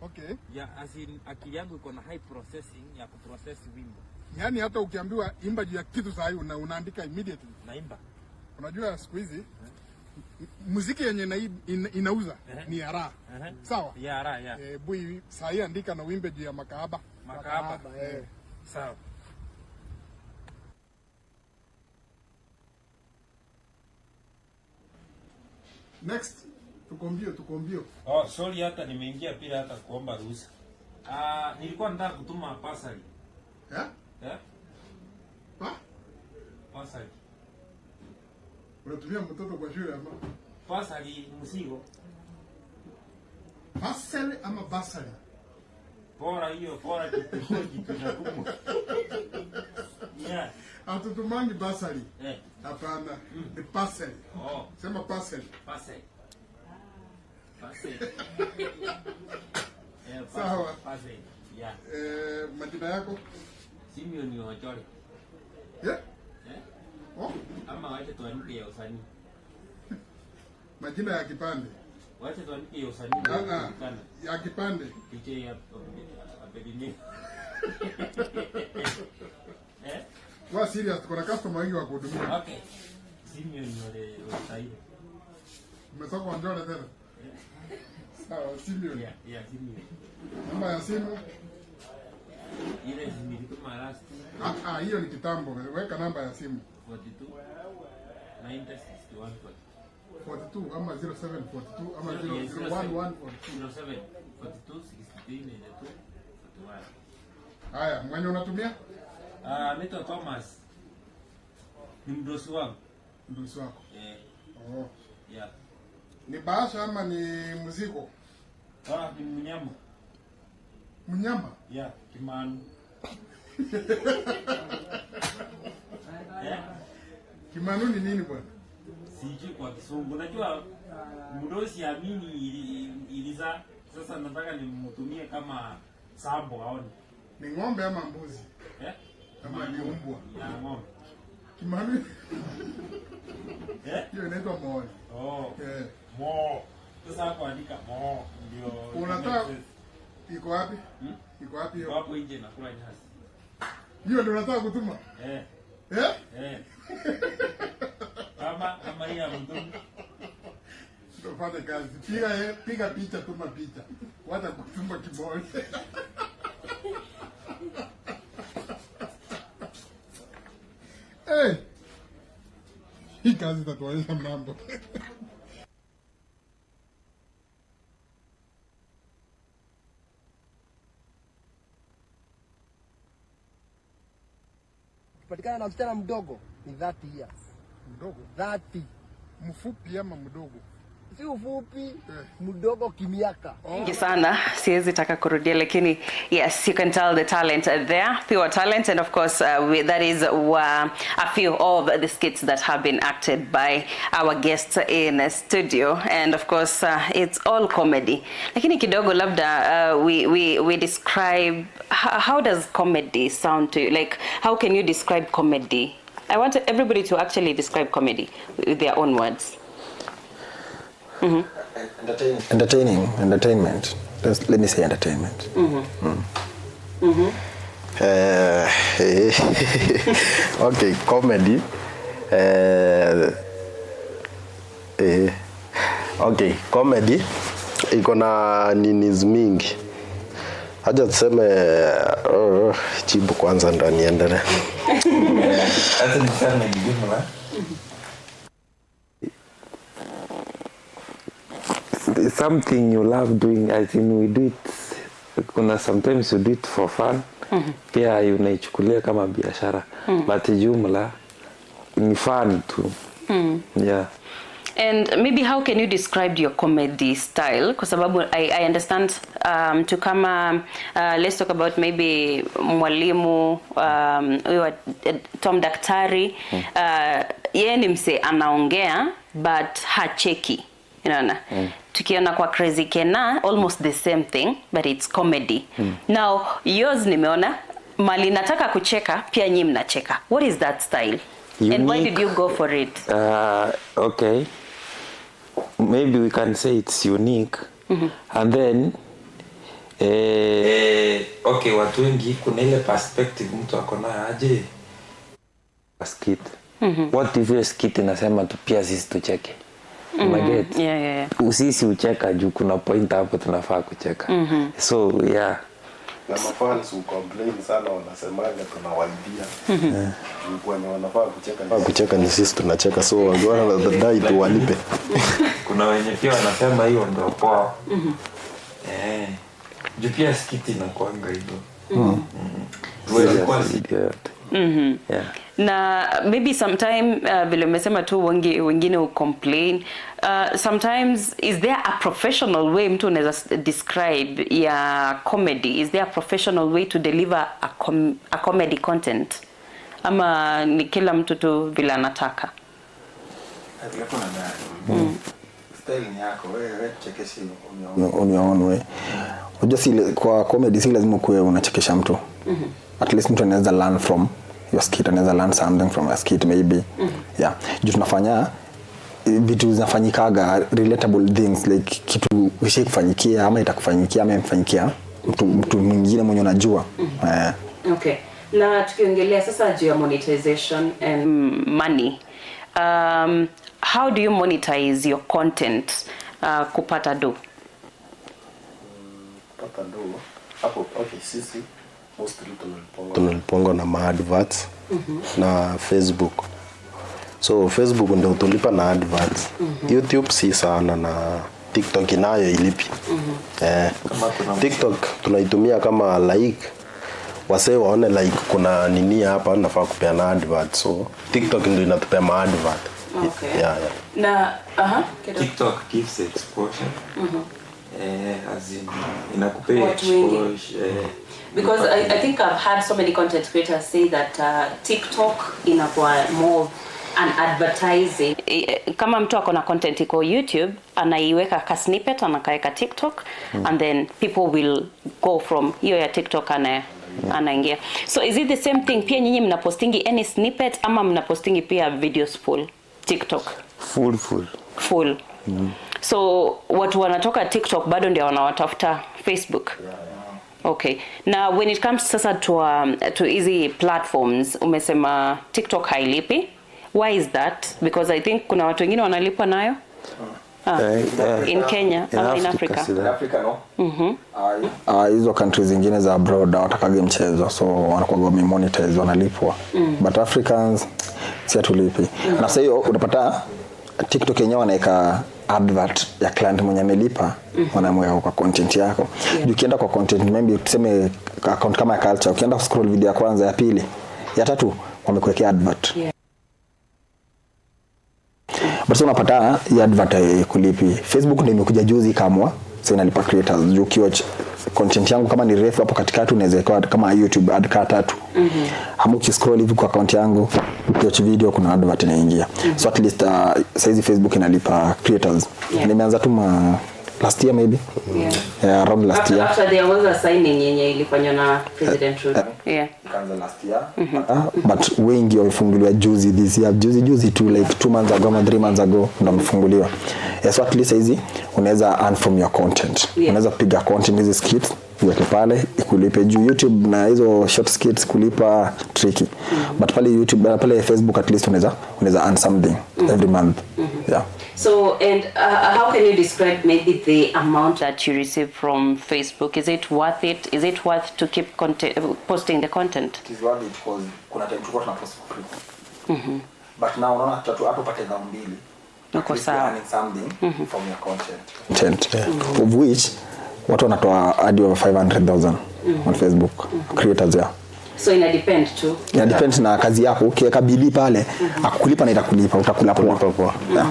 Okay. Ya, as in, akili yangu iko na high processing ya kuprocess wimbo. Yaani hata ukiambiwa imba juu ya kitu sahi unaandika immediately. Naimba. Unajua siku hizi muziki yenye inauza ni ya raha. Sawa? Ya raha, ya. Bui sahi andika na uimbe juu ya makahaba. Makahaba. Sawa. Next, tuko mbio, tuko mbio. Oh, sorry hata nimeingia bila hata kuomba ruhusa. Nilikuwa nataka kutuma parcel. Eh? Eh? Pa? Parcel. Unatumia mtoto kwa shule ama? Parcel mzigo. Parcel ama basari? Bora hiyo, bora kitu kinakumwa. Yeah. Hatutumangi basari. Eh. Hapana, ni parcel. Oh. Sema parcel. Parcel. Parcel. Sawa. Parcel. Yeah. Majina yako? Simeon Ochore. Yeah? Eh? Oh. Ama wacha tuandike ya usanii. Majina ya kipande. Wacha tuandike ya usanii. Ya kipande. DJ ya Abedini. Eh? Wa serious, tuko na customer wengi wa kuhudumia. Okay. Simeon yule Osaire. Umetoka Onjole tena? Sawa, Simeon. Yeah, yeah, Simeon. Namba ya simu? Ile nilituma last. Hiyo ni kitambo. Weka namba ya simu. 42 90 61 42 ama 07 42 ama 011 42. 07 42 63 92 41. Haya, mwenye unatumia? Naitwa Thomas. Ni mdosi wangu. Mdosi wako? Eh. Oh. Yeah. Ni bahasha ama ni mzigo? Ni mnyama. Mnyama? Yeah, kimanu. Yeah. Kimanu ni nini bwana? Sijui kwa Kisungu. Unajua mdosi amini iliza. Sasa nataka nimtumie kama sambo aone. Ni ng'ombe ama mbuzi? Eh? Ama ni mbwa? Ya ng'ombe. Kimanu? Eh? Hiyo inaitwa moe. Oh. Eh. Mo. Sasa hapo andika mo ndio. Unataka iko wapi? Iko wapi hiyo? Iko hapo nje nakula nyasi. Hiyo ndio unataka kutuma? Eh. Eh? Eh. Kama hii ya mtu. Tufanye kazi. Piga picha, tuma picha. Wacha kutuma kibole. Hey. Hii kazi itatuonyesha mambo. Patikana na msichana mdogo ni 30 years. Mdogo? 30. Mfupi ama mdogo? Si ufupi, mdogo kimiaka. Mingi sana, siwezi taka kurudia, lakini yes, you can tell the talent there, pure talent. And of course that is a few of the skits that have been acted by our guests in studio. And of course it's all comedy, lakini kidogo labda we describe how does comedy sound to you? Like, how can you describe comedy? I want everybody to actually describe comedy with their own words. Entertaining, entertainment. Let me say entertainment. Okay, comedy. Okay, comedy iko na ninis mingi. Haja tuseme jibu kwanza ndo niendelee. Acha niseme jumla. Something you love doing, as in we do it, kuna sometimes you do it for fun. Pia unaichukulia kama biashara. But jumla ni fun tu. Yeah. And maybe how can you describe your comedy style? Kwa sababu I understand to kama let's talk about maybe mwalimu Tom Daktari. Yeye ni mse anaongea but hacheki. Unaona? Tukiona kwa Crazy Kennar almost the same thing but it's comedy. Now yours nimeona mali nataka kucheka pia nyinyi mnacheka. What is that style? Unique. And why did you go for it? Okay. Maybe we can say it's unique. And then okay, watu wengi kuna ile perspective mtu ako nayo aje skit. What if your skit inasema tu pia sisi tucheke? Unaget? Yeah. Sisi ucheka juu kuna point hapo tunafaa kucheka. So yeah. Na mafans ucomplain sana, wanasemanga tunawaibia. Juu wanafaa kucheka. Kucheka ni sisi tunacheka, so wanadai tuwalipe. Kuna wenye pia wanasema hiyo ndio poa. Juu pia skit inakuanga hivyo. Yeah. Na maybe sometime vile umesema tu wengine will complain. Sometimes is there a professional way mtu unaweza describe ya comedy? Is there a professional way to deliver a comedy content? Ama ni kila mtu tu vile anataka? Style ni yako, wewe chekesha on your own way. Unajua si kwa comedy si lazima kuwe unachekesha mtu. At least mtu anaweza learn from your skit, anaweza learn something from your skit maybe. Yeah. Juu tunafanya vitu zinafanyikaga, relatable things, like kitu ushaikufanyikia ama itakufanyikia ama imfanyikia mtu mwingine mwenye unajua. Okay. Na tukiongelea sasa juu ya monetization and money. How do you monetize your content kupata do? Kupata do hapo, okay, sisi mostly tunalipongwa na ma-adverts na Facebook. So Facebook ndio tulipa na adverts. YouTube si sana, na TikTok inayo ilipi. TikTok tunaitumia kama like wasee waone like kuna nini hapa nafaa kupeana advert. So TikTok ndio inatupea ma advert. Okay. Yeah. Na TikTok gives exposure. As in inakupea exposure. Because I think I've had so many content creators say that TikTok inakuwa more an advertising. Kama mtu ako na content iko YouTube, anaiweka ka snippet, anakaeka TikTok, and then people will go from hiyo ya TikTok anaingia. So is it the same thing pia nyinyi mnapostingi any snippet ama mnapostingi pia videos full TikTok? Full. So watu wanatoka TikTok bado ndio wanawatafuta Facebook. Yeah. Okay. Now when it comes sasa to easy platforms, umesema TikTok hailipi. Why is that? Because I think kuna watu wengine wanalipwa nayo. In Kenya ama in Africa. In Africa, no. Hizo countries zingine za abroad hawatakagi mchezo, so wanakuwa wamemonetize, wanalipwa. But Africans si hatulipi. Na sasa hiyo utapata TikTok yenyewe wanaweka advert ya client mwenye amelipa, wanamweka kwa content yako. Ukienda kwa content maybe tuseme account kama ya culture, ukienda scroll video ya kwanza, ya pili, ya tatu wamekuwekea advert. But so unapata hii advert kulipi. Facebook ndio imekuja juzi ikaamua sasa inalipa creators. Juu ukiwatch content yangu kama ni refu, hapo katikati unaweza ikawa kama YouTube ad kaa tatu. Ama ukiscroll hivi kwa account yangu, ukiwatch video kuna advert inaingia. So at least saizi Facebook inalipa creators. Nimeanza tu ma last year maybe. Yeah, around last After, year. after there was a signing yenye ilifanywa na President Ruto. Yeah. Ikaanza last year. But wengi wamefunguliwa juzi, this year, juzi juzi tu, like 2 months ago ama 3 months ago ndo wamefunguliwa. Yeah, so at least hizi unaweza earn from your content. Unaweza piga content, hizi skits, uweke pale ikulipe, juu YouTube na hizo short skits kulipa tricky. But pale YouTube, pale Facebook at least unaweza earn something every month. Yeah. So, and how can you describe maybe the amount that you receive from Facebook? Is it worth it? Is it worth to keep content, posting the content? It is worth it because kuna time tulikuwa tunapost for free. But now unaona hata tu hapo upate thao mbili. Uko At least you're sawa. earning something from your content. Content. Of which watu wanatoa hadi over 500,000 on Facebook creators, yeah. So ina depend too. Ina depend na kazi yako. Ukiweka bidii pale, akukulipa na itakulipa, utakula poa. Yeah.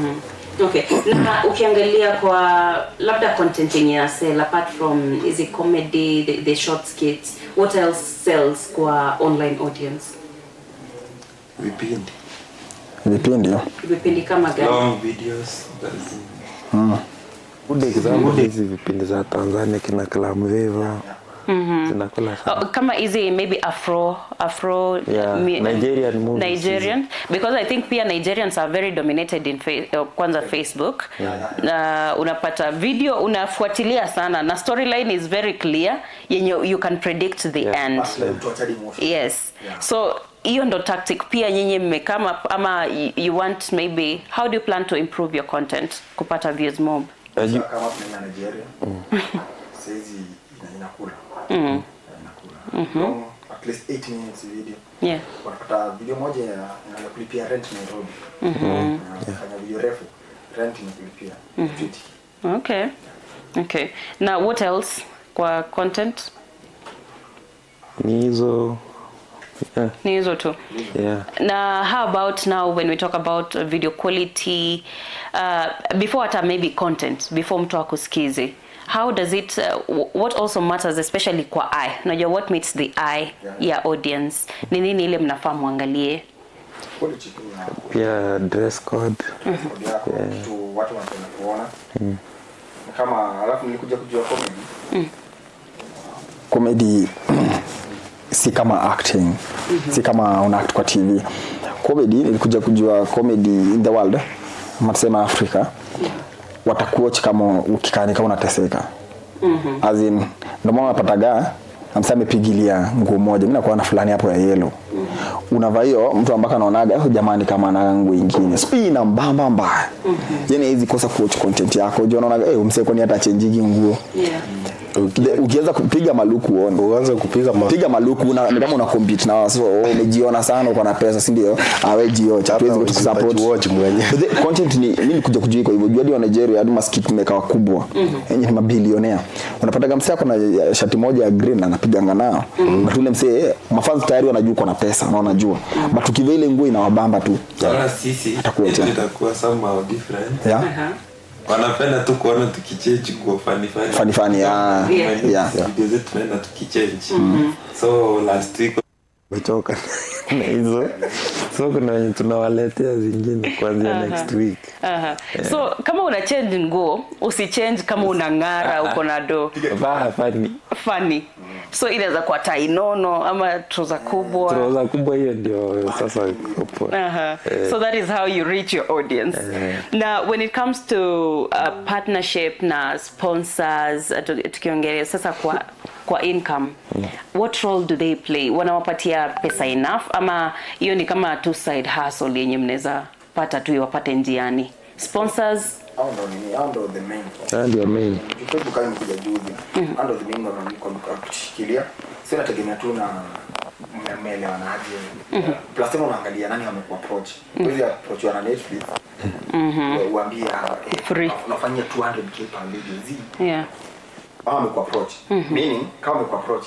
Okay. Na ukiangalia kwa labda content yenye ina sell apart from hizi comedy, the short skits, what else sells kwa online audience? Vipindi. Vipindi. Vipindi kama gani? Long videos. Good example, hizi vipindi za Tanzania kina Clam Viva zinakula sana. Oh, kama hizi maybe afro Yeah, Nigerian movies. Nigerian, because I think pia Nigerians are very dominated in kwanza Facebook. Na unapata video unafuatilia sana na storyline is very clear yenye you can predict the end. Yes. So hiyo ndo tactic pia nyinyi mmecome up, ama you want maybe, how do you plan to improve your content kupata views mob? Kama tunaenda Nigeria. Saizi inakula. Inakula. Long, at least 8 minutes video. Wanapata video moja ya inaweza kulipia rent Nairobi. Fanya video refu, rent inakulipia. Okay. Now what else kwa content? Ni hizo, yeah. Ni hizo tu. Yeah. Na how about now when we talk about video quality, before hata maybe content, before mtu akusikize, how does it what also matters, especially kwa eye, unajua what meets the eye ya audience ni nini ile mnafaa muangalie? Quality tu na Pia dress code. Code yako, kitu watu wanapenda kuona. Ni kama alafu nilikuja kujua comedy. Comedy si kama acting, si kama una act kwa TV. Comedy, nilikuja kujua comedy in the world, ama tuseme Africa, watakuwatch kama ukikaa ni kama unateseka. As in, ndio maana unapataga amsa amepigilia nguo moja, mimi nakuwa na fulani hapo ya yellow. Unavaa hiyo, mtu ambako anaonaga, "Oh, jamani, kama ana nguo ingine." So hii ina mbamba mbaya. Yani hizi kosa kuwatch content yako. Unajua unaonaga, eh, msee kwani hata changing nguo? Ukianza kupiga maluku uone. Uanze kupiga Piga maluku ni kama una compete na wao. So oh, umejiona sana uko na pesa, si ndio? Awe jio, hatuwezi kusupport. Utajiwatch mwenyewe. But the content ni mimi nilikuja kujua iko hivyo. Juu hadi wa Nigeria, hadi maskit maker wakubwa. Yenye ni mabilionea. Unapata msee ako na shati moja ya green anapiganga nayo. But ule msee, mafans tayari wanajua uko na pesa na wanajua. But ukivaa ile nguo inawabamba tu. Sasa sisi Atakuwa yetu tena. itakuwa somehow different. Yeah. Wanapenda tu kuona tukichange nguo funny funny. Funny funny, yeah. Yeah. Video zetu tunaenda tukichange. So last week umechoka na hizo, so kuna wenye tunawaletea zingine kuanzia next week. So kama una change nguo, usichange kama unang'ara uko na do. Vaa funny. Funny. So inaweza kuwa tai nono ama trouser kubwa. Trouser kubwa, hiyo ndio sasa iko poa. So that is how you reach your audience. Now, when it comes to partnership na sponsors, tukiongelea sasa kwa income, what role do they play? Wanawapatia pesa enough ama hiyo ni kama two side hustle yenye mnaweza pata tu iwapate njiani? Sponsors? Hao ndo nini? Hao ndo the main. Hao ndio main. Facebook kama imekuja juzi. Hao ndo the main wana kutushikilia. Sio nategemea tu na mmeelewanaje. Plus tena unaangalia nani amekuapproach. Huwezi approach na Netflix. Uambie Free. Unafanyia 200K per video. Yeah. Ama wamekuapproach, meaning kama wamekuapproach,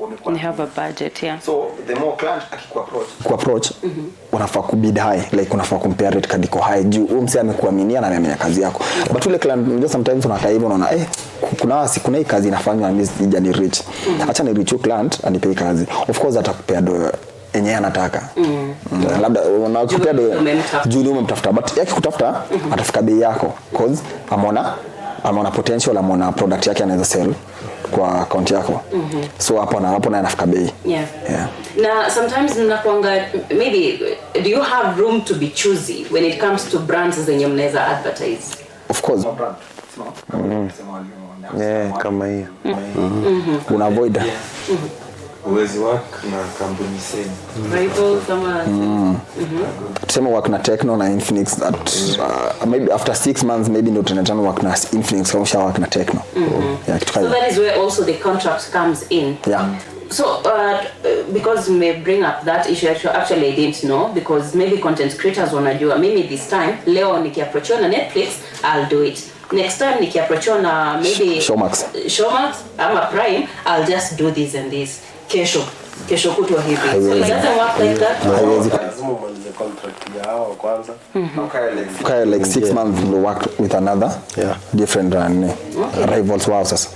wamekuwa They have a budget, yeah. So the more client akikuapproach kuapproach, unafaa kubid high, like unafaa kumpea rate card iko high juu huyo msee amekuaminia na ameamini kazi yako. But ule client, unajua sometimes unakaa hivyo unaona, eh, kuna hii kazi inafanywa na mimi sija ni reach, acha ni reach huyu client anipe hii kazi. Of course atakupea do yenyewe anataka. Labda unakupea do Umemtafuta. Juu ni umemtafuta, but yake kutafuta atafika bei yako cause ameona potential, ameona product yake anaweza sell kwa account yako. So hapo na hapo naye anafika bei. Yeah. Na sometimes mnakuanga, maybe do you have room to be choosy when it comes to brands zenye mnaweza advertise? Of course. Yeah, kama hiyo. Una avoid. Huwezi work na kampuni same. Rivals ama Tuseme work na Tecno na Infinix at maybe after 6 months maybe ndio tunataka work na Infinix kama usha work na Tecno. Yeah, kitu So kama that is where also the contract comes in. Yeah. So, because may bring up that issue, actually I didn't know, because maybe content creators wanajua mimi this time, leo nikiapproachiwa na Netflix, I'll do it. Next time nikiapproachiwa na maybe Showmax. Showmax ama Prime, I'll just do this and this. Kesho, kesho kutwa hivi. So it doesn't work like that. Haiwezi. Lazima umalize contract ya hao kwanza. Ukae like 6 months ndio work with another different rivals wao sasa.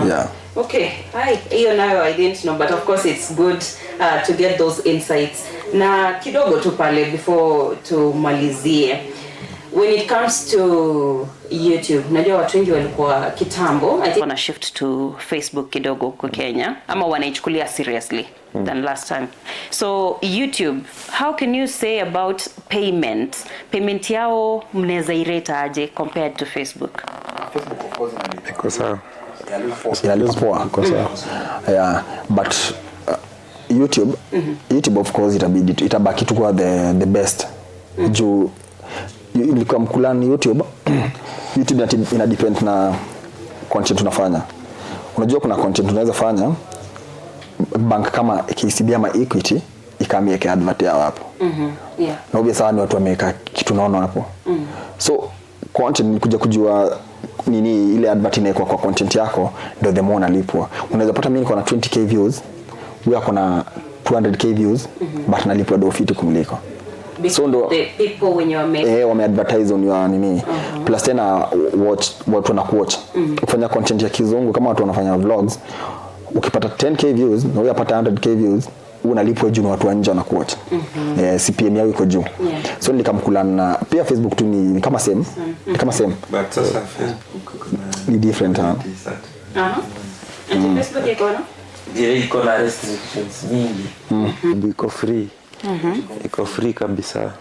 Yeah. Okay, hi. Hiyo nayo I didn't know, but of course it's good to get those insights. Na kidogo tu pale before tumalizie. When it comes to YouTube, najua watu wengi walikuwa kitambo, I think wana shift to Facebook kidogo huko Kenya ama wanaichukulia seriously than last time. So YouTube, how can you say about payment? Payment yao mnaweza irate aje compared to Facebook? Facebook of course inalipa. Iko sawa. Inalipa poa. Yeah, but YouTube of course itabidi itabaki tu kuwa the best juu ilikuwa mkulani YouTube. YouTube ina depend na content unafanya. Unajua kuna content unaweza fanya, bank kama KCB ama Equity ikamieke advert yao hapo. Na obvious hawa ni watu wameweka kitu nono hapo. So content ni kuja kujua nini ile advert inawekwa kwa content yako ndio the more unalipwa. Unaweza pata mimi niko na 20K views, huyu ako na 200K views, but nalipwa do fiti kumliko. Because So ndo the people wenye wame eh, wameadvertise on your nini. Plus tena watch, watu wanakuwatch. Ukifanya content ya kizungu kama watu wanafanya vlogs, ukipata 10K views na huyu apata 100K views, unalipwa juu ni watu wa nje wanakuwatch. Eh, CPM yao iko juu. So nikamkulana pia Facebook tu ni kama same, ni kama same. But sasa Facebook iko na Ni different, huh? Ati Facebook iko na? Yeah, iko na restrictions mingi. Iko free. Iko free kabisa.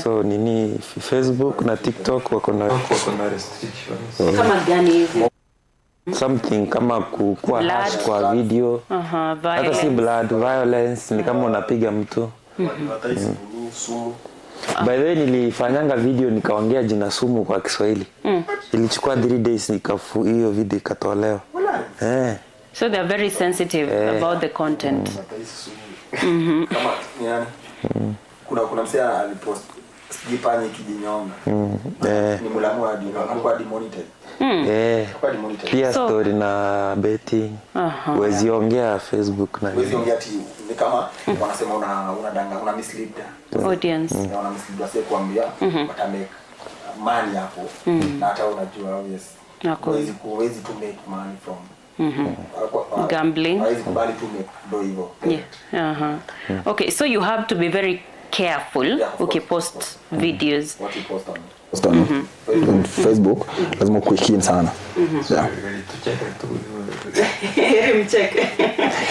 So nini, Facebook na TikTok wako na restrictions. Kama gani hizi? Something kama kukuwa Blood. harsh kwa video. Hata si Violence. blood, violence ni kama unapiga mtu. By the way, nilifanyanga video nikaongea jina sumu kwa Kiswahili. Ilichukua 3 days nikafu hiyo video ikatolewa. Eh. So they are very sensitive about the content. Kama ni nani? Kuna msee alipost sijui panya ikijinyonga. Eh. Ni mulamu hadi alikuwa demonetized. Eh. Alikuwa demonetized. Pia story na betting. Huwezi ongea Facebook na Huwezi ongea ati ni kama wanasema una unadanga, una mislead Audience. mm. Una mislead wase kuambia wata make money hapo na hata unajua, yes, huwezi to make money from Gambling. Hawezi kubali tu make do hivyo. Yeah. Okay, so you have to be very careful Yeah, of course. ukipost videos. What you post on Facebook lazima ukuwe keen sana. Yeah. Tucheke tu. Heri mcheke.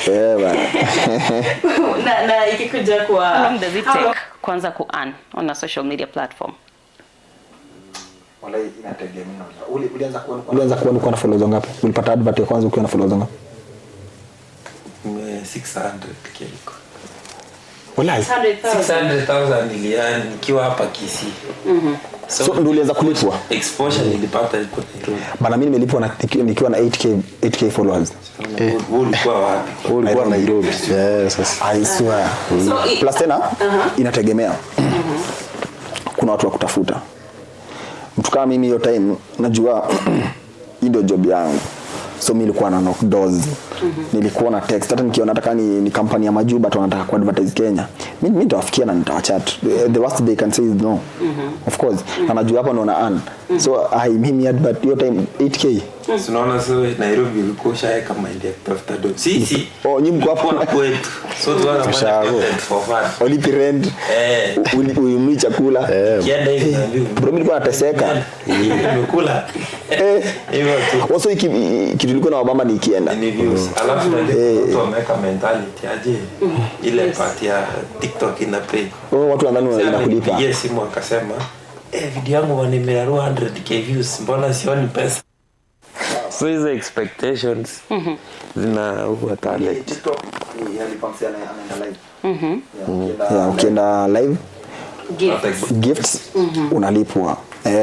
Eh, bana. Na ikikuja kwa, how long does it take kwanza ku earn on a social media platform? Walai inategemea. Ulianza kuwa ulikuwa na followers ngapi? Ulipata advert ya kwanza ukiwa na followers ngapi? 600K iko. Walai. 600,000. 600,000 niliani nikiwa hapa Kisii. So ndio ulianza kulipwa? Exposure nilipata iko Nairobi. Bana, mimi nimelipwa na nikiwa na 8K followers. Wewe ulikuwa wapi? Wewe ulikuwa Nairobi. Yes, yes. I swear. So, Plus tena inategemea. Kuna watu wa kutafuta. Mtu kama mimi hiyo time najua hii ndio job yangu. So mi nilikuwa na knock doors. Nilikuwa na text, hata nikiona hata kama ni kampani ya majuu but wanataka kuadvertise Kenya, mi nitawafikia na nitawachat. The worst they can say is no. Of course, na najua hapa ndo na earn. So I mimi advert hiyo time 8K. Si unaona sasa wewe Nairobi ulikuwa ushaeka mind ya kutafuta do. Sisi Oh, nyinyi mko tulikuwa hapo kwetu. So tulikuwa tunafanya Ushago. content for fun. Ulipi rent, ununui chakula. Kienda hivi naambiwa, Bro, mimi nilikuwa nateseka. Nimekula. Hivyo tu. Also kitu ilikuwa na wabamba ni ikienda. Ni views. Alafu unajua kuna watu wameweka mentality aje ile part ya TikTok ina pay. Oh, watu wanadhani inakulipa. Nipigie simu akasema, video yangu bwana imerarua 100K views, mbona sioni pesa? So hizo expectations zinaua talent. Yeah, ukienda live Gifts. gifts unalipwa.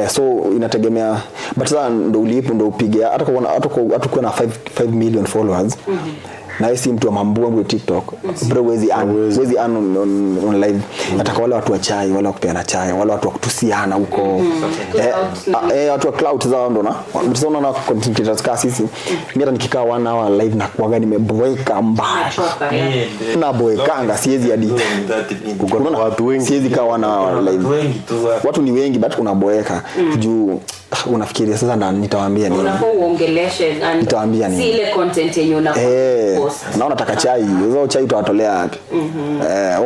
So inategemea, but sasa ndo ulipo ndo upige hata kwa hata kuwa na 5 million followers. Na wewe si mtu wa mambwembwe TikTok, bro, huwezi earn on live. Nataka wale watu wa chai, wale wa kupeana chai, wale watu wa kutusiana huko. Watu wa clout zao ndo na. Sasa unaona content creators kama sisi, mimi hata nikikaa 1 hour live na kuaga nimeboeka mbaya. Umechoka, yeah. Naboekanga, siwezi hadi. Uko na watu wengi. Siwezi kaa 1 hour live. Wengi tu wa- Watu ni wengi but unaboeka juu unafikiria sasa na nitawaambia nini. Unafaa uongeleshe and Nitawaambia nini? si ile content yenye unafaa post. Na unataka chai, sasa chai utawatolea wapi?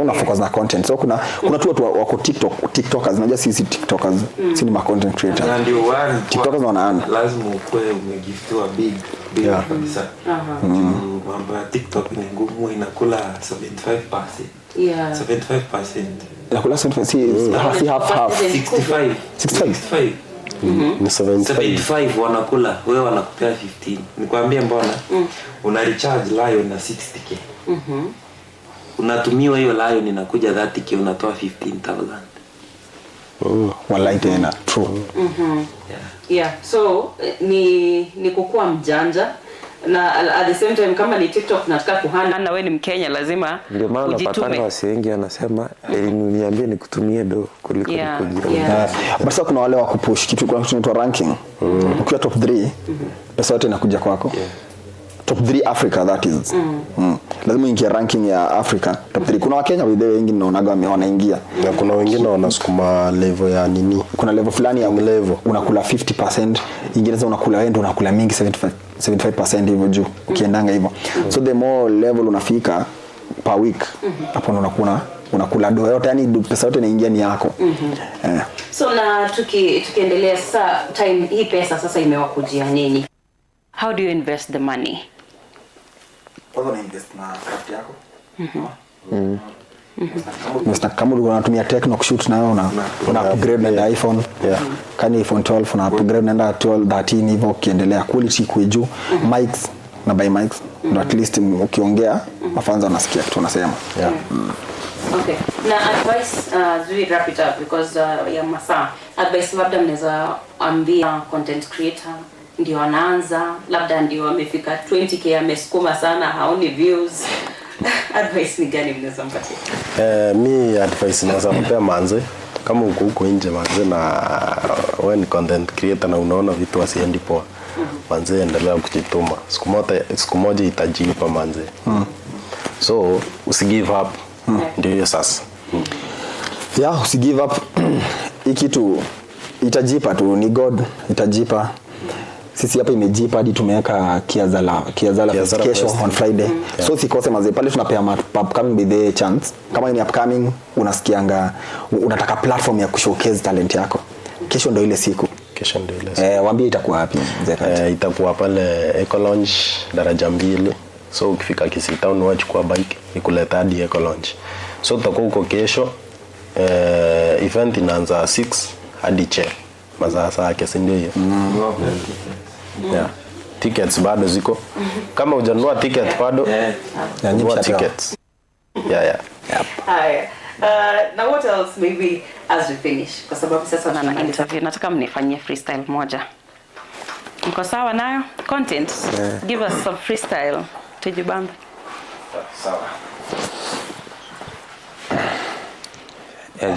Una focus na content. So kuna tu watu wako TikTok, TikTokers, unajua sisi TikTokers, sisi ni ma content creators. Na ndio one TikTokers wanaana. lazima ukuwe umegiftiwa big big kabisa. Juu mambo ya TikTok ni ngumu, inakula 75%. 75%. Inakula 75, si half half. 65. 65. 65. Ni 75. 75 wanakula, wewe wanakupea 15. Nikwambie mbona? Una recharge Lion na 60K. Unatumiwa hiyo Lion inakuja 30K, unatoa 15,000. Wallahi tena. True. Yeah, so ni kukuwa mjanja na at the same time kama ni TikTok nataka kuhana Na wewe ni Mkenya lazima Ndio maana ujitume. unapatana wasi wengi wanasema niambie nikutumie do kuliko nikujione. But sasa kuna wale wa kupush kitu, kuna kitu kinaitwa ranking. Ukiwa top 3, pesa yote inakuja kwako. Top 3 Africa, that is. Lazima uingie ranking ya Africa top 3. Kuna Wakenya by the way wengi naonaga wanaingia. Na kuna wengine wanasukuma level ya nini? Kuna level fulani ya level. Unakula 50%, ingine sasa unakula wewe ndio unakula mingi 75% hivyo juu ukiendanga hivyo. So the more level unafika per week, hapo ndo unakula do yote, yani pesa yote inaingia ni yako. So na tukiendelea sasa, time hii pesa sasa imewakujia nyinyi. How do you invest the money? Kwanza una invest na craft yako. Kama ulikuwa unatumia Tecno kushoot nayo una upgrade na iPhone. Kani iPhone 12 una upgrade unaenda 12, 13 hivyo ukiendelea quality iko juu. Mics na buy mics ndo at least ukiongea mafanza wanasikia kitu unasema. Okay. Na advice, as we wrap it up because ya masaa. Advice labda mnaweza ambia content creator ndio anaanza, labda ndio amefika 20K amesukuma sana haoni views. Advice ni gani mnaweza mpatia? Mi advice naweza mpea manze, kama uko huko nje manze na wewe ni content creator na unaona vitu wasiendi poa, manze endelea kujituma. Siku moja itajipa manze. So usi give up. Ndio hiyo sasa. Yeah, usi give up. Hii kitu itajipa tu, ni God itajipa. Sisi hapa imejipa hadi tumeweka Kiazala Kiazala kesho Fest. on Friday. So usikose mazee, pale tunapea upcoming by the chance. Kama ni upcoming unasikianga unataka platform ya kushowcase talent yako. Kesho ndio ile siku. Kesho ndio ile siku. Waambie itakuwa wapi mzee Kati? Itakuwa pale Eco Lounge daraja 2. So ukifika Kisii Town wachukua bike ikuleta hadi Eco Lounge. So tutakuwa huko kesho. Event inaanza 6 hadi che. Masaa saa yake, si ndio hiyo? Yeah. Tickets bado ziko. Kama hujanunua ticket bado, Yeah, nunua nyinyi mshapewa. tickets. Yeah, yeah. Haya. Now what else maybe as we finish, kwa sababu sasa Na tunamaliza. interview nataka mnifanyie freestyle moja. Mko sawa nayo? Content. Give us some freestyle. Tujibambe. Sawa.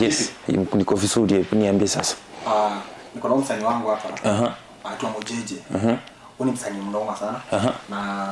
Yes, niko vizuri, hebu niambie sasa. Niko na msanii wangu hapa. Anaitwa Mojeje. Wewe ni msanii mnoma sana. Na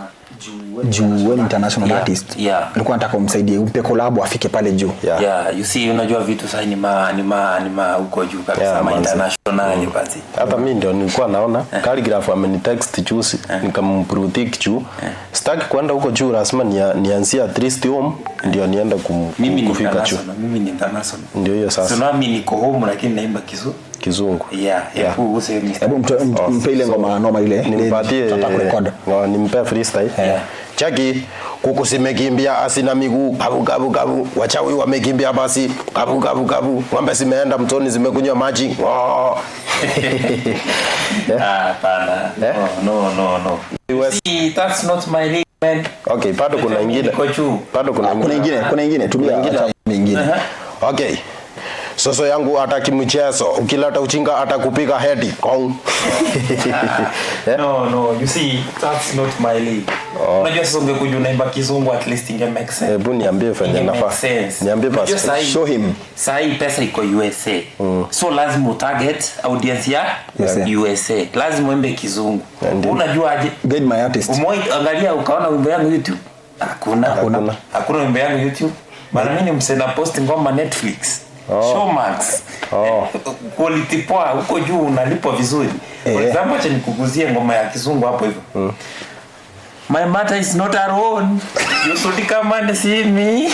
juu wewe ni international artist. Nilikuwa nataka umsaidie, umpe collab afike pale juu. Yeah, you see, unajua vitu sasa ni ma huko juu kabisa, Yeah, ma manze. international basi. Hata mi ndio nilikuwa naona Khaligraph amenitext juzi, nikamprotect juu sitaki kwenda huko juu, lazima nianzie at least home ndio niende Mimi ni kufika juu. international, mimi ni international. Ndio hiyo sasa. So nami niko home lakini naimba Kizungu. Yeah, yeah. Use Mr. Hebu mpe ile ngoma noma ile. Nimpatie. Tunataka kurecord. No, nimpe freestyle. Chaki kuku zimekimbia asina miguu, kabu kabu kabu, wachawi wamekimbia basi, kabu kabu kabu, ng'ombe zimeenda mtoni zimekunywa maji. Oh. Ah, hapana. No, no, no, no. See, that's not my league, man. Okay, bado kuna ingine. Niko juu. Bado kuna Kuna ingine, kuna ingine, tumia Kuna ingine. acha ingine. Okay. Soso yangu hataki mchezo, ukileta uchinga atakupiga hedi. Kong. No, no, you see, that's not my league. Unajua sasa ungekuja unaimba Kizungu, at least inge make sense. Hebu niambie venye Inge make nafaa. sense. Niambie Unajua basi. Show him. Sahi pesa iko USA. So lazima utarget audience ya USA. USA. Lazima uimbe Kizungu. Ndio. Unajua aje? Guide my artist. Umewahi angalia ukaona wimbo yangu YouTube? Hakuna. Hakuna. Hakuna wimbo yangu YouTube. Maana mimi ni msee na post ngoma Netflix. Showmax. Oh. Quality poa huko juu, unalipwa vizuri. For example, acha nikuguzie ngoma ya Kizungu hapo hivyo. My matter is not alone. You should come and see me.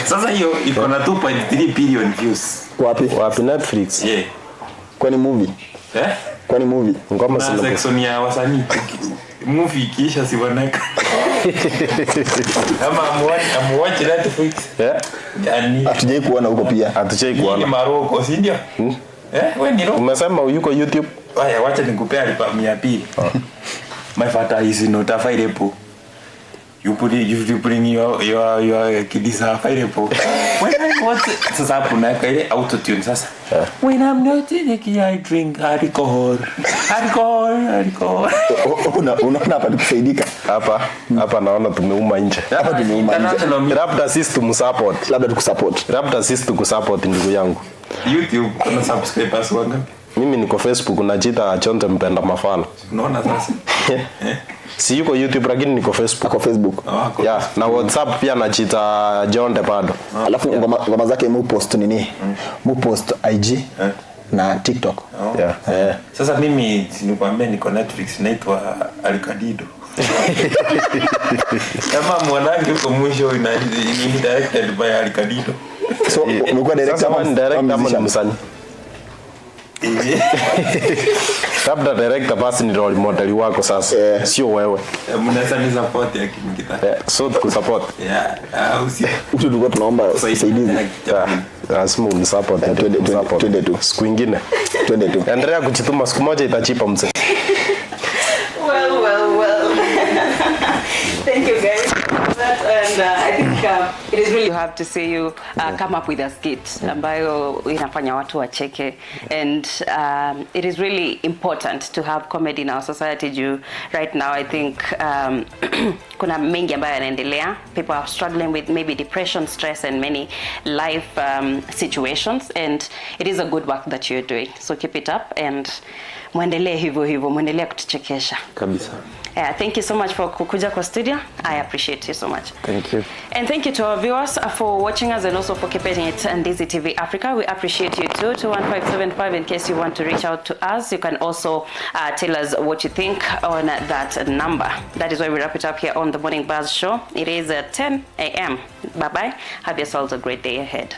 Sasa hiyo iko na 2.3 billion views. Wapi? Wapi, Netflix? Yeah. Kwani movie? Eh? Kwani movie? Ngoma Kuna zina section ya wasanii. Movie ikiisha si wanaweka. Kama amuwatch Netflix. Yeah. Yani Hatujai kuona huko pia. Hatujai hii ni kuona. Maroko, si ndio? Eh, wewe ni Roko. Umesema yuko YouTube? Haya, wacha nikupea album ya pili. My father is not available. You bring your kids are available. When I want, sasa hapo naweka ile auto tune sasa. When I'm not in the key, I drink alcohol. Alcohol, alcohol. Unaona hapa tukisaidika. Hapa naona tumeuma nje. Hapa tumeuma nje. International music. Labda sisi tumsupport. Labda tukusupport. Labda sisi tukusupport, ndugu yangu. YouTube kuna subscribers wangapi? Mimi niko Facebook, najiita Chonte Mpenda Mafala. Unaona sasa? Si yuko YouTube lakini niko Facebook. Ako Facebook. Oh, ako. Yeah, na WhatsApp pia najiita Jonte bado. Alafu ngoma zake mu post nini? Mu post IG na TikTok. Yeah. Yeah. Sasa mimi si nikwambia niko Netflix, naitwa Alikadido. Kama mwanangu huko mwisho ina ni directed by Alikadido. So umekuwa director Sasa wewe ni director ama ni musician? msanii? Labda director basi ni role model wako sasa, sio wewe. Mnaweza ni support ya kimkita. Yeah, so tukusupport. Yeah, au si Hutu tulikuwa tunaomba usaidizi. Yeah, lazima unisupport. Twende, Support. twende tu. Siku ingine. Twende tu. Endelea kujituma, siku moja itachipa mzee. Well, well, well. Thank you guys for that. And I think it is really you have to see you come up with a skit ambayo inafanya watu wacheke, and it is really important to have comedy in our society juu right now I think kuna mengi ambayo yanaendelea. People are struggling with maybe depression, stress and many life situations, and it is a good work that you're doing, so keep it up and mwendelee hivyo hivyo, mwendelee kutuchekesha. Kabisa. Yeah, thank you so much for kukuja kwa studio. I appreciate you so much. Thank you. And thank you to our viewers for watching us and also for keeping it Ndizi TV Africa. We appreciate you too. 21575 in case you want to reach out to us. You can also tell us what you think on that number. That is why we wrap it up here on the Morning Buzz Show. It is at 10 a.m. Bye-bye. Have yourselves a great day ahead.